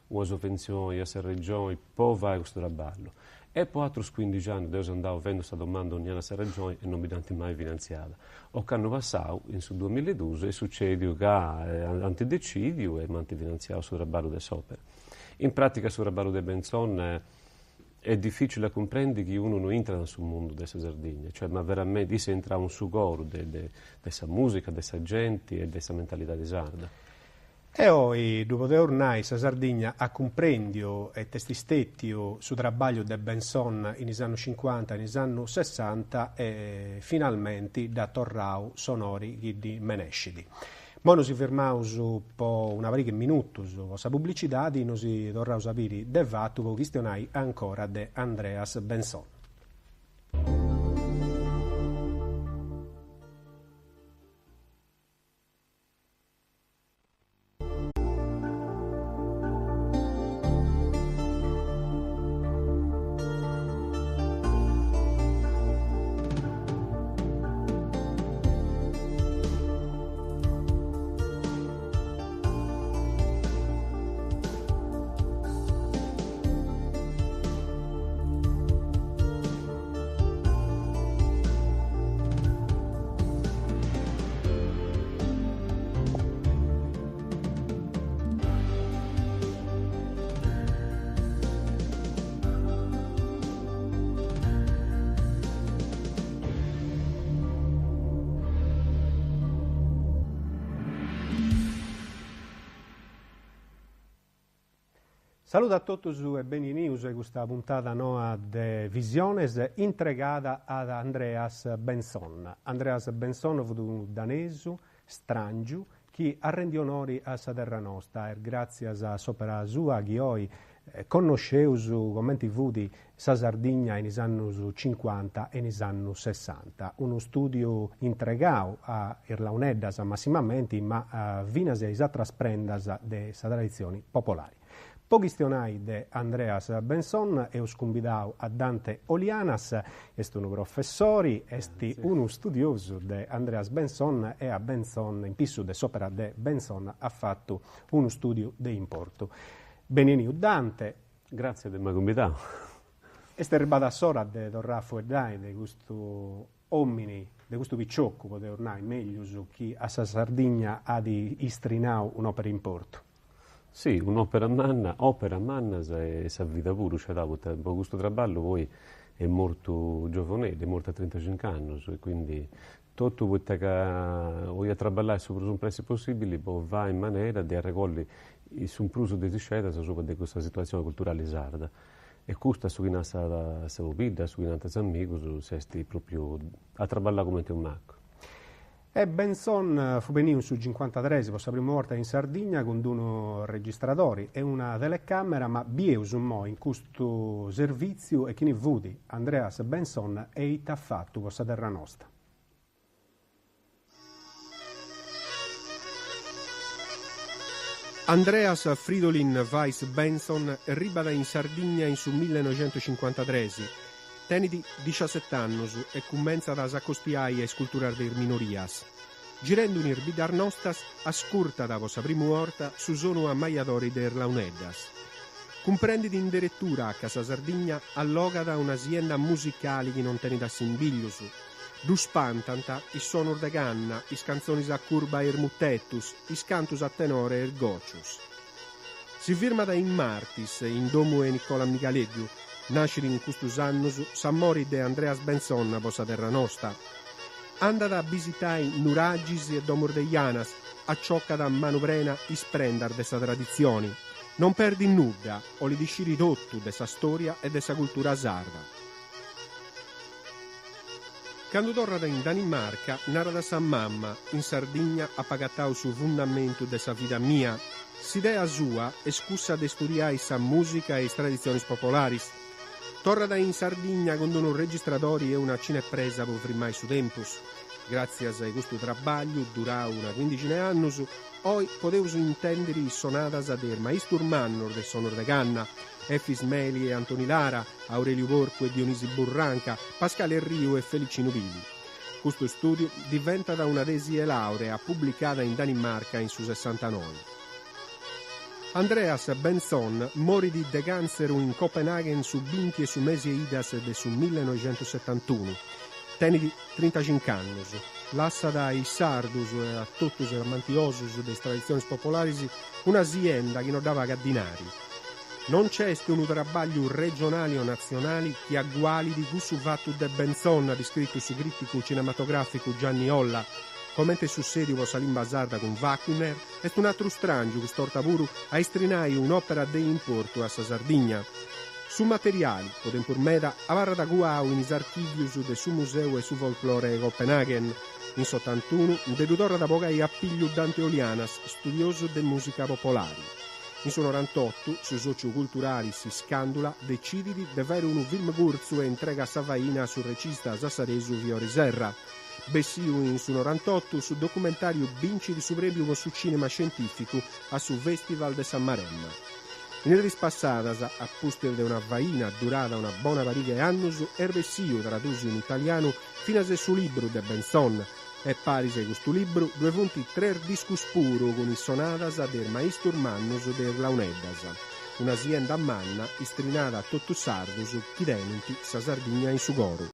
una sovventzioni a sa Regioni po fai custu traballu. E po atrus cuindixi annus deu seu andau fendu sa domanda ogni annu a sa Regioni e non mi dd'ant mai finantziada. Ocannu passau, in su duamilla e dus, est sucediu ca ant decidiu e m'ant finantziau su traballu de s'opera. In pratica su traballu de Bentzon est dificili a cumprendi chi unu no intrat in su mundu de sa Sardigna, cioè ma veramenti isse est intrau in su coru de de sa musica, de sa genti e de sa mentalidadi sarda. E oi, ddu podeus nai, sa Sardigna at cumprèndiu ita est stètiu su trabagliu de Bentzon in is annus cincuanta e in is annus sessanta e finalmenti dd'at torrau s'onori chi ddi menescit. Moi nosi firmaus po una pariga 'e minutus po sa publicidadi, nosi torraus a biri de fatu po chistionai ancora de Andreas Bentzon. Saludu a totus e beninius a custa puntada noa de Visiones intregada ad Andreas Bentzon. Andreas Bentzon fut unu danesu stràngiu chi at rendiu onori a sa terra nosta est gràtzias a s'òpera sua chi oi connosceus comenti fut sa Sardigna in is annus cincuanta e in is annus sessanta. Unu stùdiu intregau a is launeddas massimamenti ma finas a is atras prendas de sa traditzioni popolari. Po chistionai de Andreas Bentzon eus cumbidau a Dante Olianas, est unu professori, est unu studiosu de Andreas Bentzon e a Bentzon, in pissu de s'opera de Bentzon at fatu unu studiu de importu. Beneniu Dante. Gratzias de m'ai cumbidau. Est arribada s'ora de torrai a fueddai de custu omini, de custu picioccu, podeus nai meglius, chi a sa Sardigna at istrinau un'opera 'e importu. Si, un'opera manna, operas mannas e sa vida puru sciadau, poita po custu traballu poi est mortu giovoneddu, est mortu a trintacinc'annus e quindi totu poita ca 'oliat traballai su prus in pressi possibili po fai in manera de arregolli su prus de is scedas asuba de custa situatzioni culturali sarda e custu a su chi nat sa pobidda, a su chi nant is amigus, s'est propriu at traballau cumenti unu macu. E Bentzon fut beniu in su cincuantatres po sa primu 'orta in Sardigna cun d'unu registradori e una telecamera ma bieus immoi in custu servìtziu e chini fut Andreas Bentzon e ita at fatu po sa terra nosta. Andreas Fridolin Weiss Bentzon erribat in Sardigna in su millenoixentucincuantatres. Tenit diciaset'annus e cumentzat a s'acostiai a is culturas de is minorias. Girendu in is biddas nostas, ascurtat po sa primu 'orta su sonu ammajadori de is launeddas. Cumprendit in deretura ca sa Sardigna allogat una sienda musicali chi non tenit assimbiglius. Ddu spantant is sonus de canna, is cantzonis a curba e is mutetus, is cantus a tenore e is gocius. Si firmat in Martis, in domu 'e Nicola Migaleddu. Nascit in custus annus s'amori de Andreas Bentzon po sa terra nosta. Andat a bisitai nuragis e domus de janas, aciocat a manu prena is prendas de sa traditzioni. Non perdit nudda, 'olit sciri totu de sa storia e de sa cultura sarda. Candu torrat in Danimarca narat a sa mamma, in Sardigna apu agatau su fundamentu de sa vida mia. S'idea sua est cussa de studiai sa mùsica e is traditzionis popolaris. Torrat in Sardigna cun unu registradori e una cinepresa po frimai su tempus. Gràtzias a custu trabagliu, durau una quindixina 'e annus, oi podeus intèndiri is sonadas de is maistus mannus de is sonus de canna, Efis Meli e Antoni Lara, Aureliu Porcu e Dionisi Burranca, Pascale Erriu e Felicinu Pili. Custu stùdiu diventat una tesi 'e laurea publicada in Danimarca in su sessantanoi. Andreas Bentzon morit de càntzeru in Copenaghen su binti 'e su mesi 'e Idas de su millenoixentussetantunu. Tenit trintaxinc'annus. Lassat a is sardus e a totus is amantiosus de is traditzionis popolaris una sienda chi no dda pagat dinari. No nc'est unu trabagliu regionali o natzionali chi agualit cussu fatu de Bentzon, at iscritu su crìticu cinematogràficu Gianni Olla. Comente est sussèdiu po sa limba sarda cun Wagner, est un'atru stràngiu, cust'orta puru, a istrinai un'òpera de importu a sa Sardigna. Su materiali, po tempus meda, abarrat cuau in is archìvius de su Museu 'e su Folklore 'e Copenaghen. In s'otantunu nde ddu torrat a bogai a pigliu Dante Olianas, studiosu de mùsica popolari. In su norantotu su sòciu culturali S'Iscàndula decidit de fàiri unu film curtzu e intregat sa faina a su regista sassaresu Fiori Serra. Bessiu in su norantotu, su documentàriu bincit su prèmiu po su cìnema scientìficu a su Fèstival de sa Maremma. In is diis passadas, a pustis de una faina durada una bona pariga 'e annus, est bessiu, tradùsiu in italianu, finas su libru de Bentzon, e paris a custu libru ddue funt tres discus puru cun is sonadas de is maistus mannus de is launeddas, una sienda manna istrinada a totus sardus chi tenint sa Sardigna in su coru.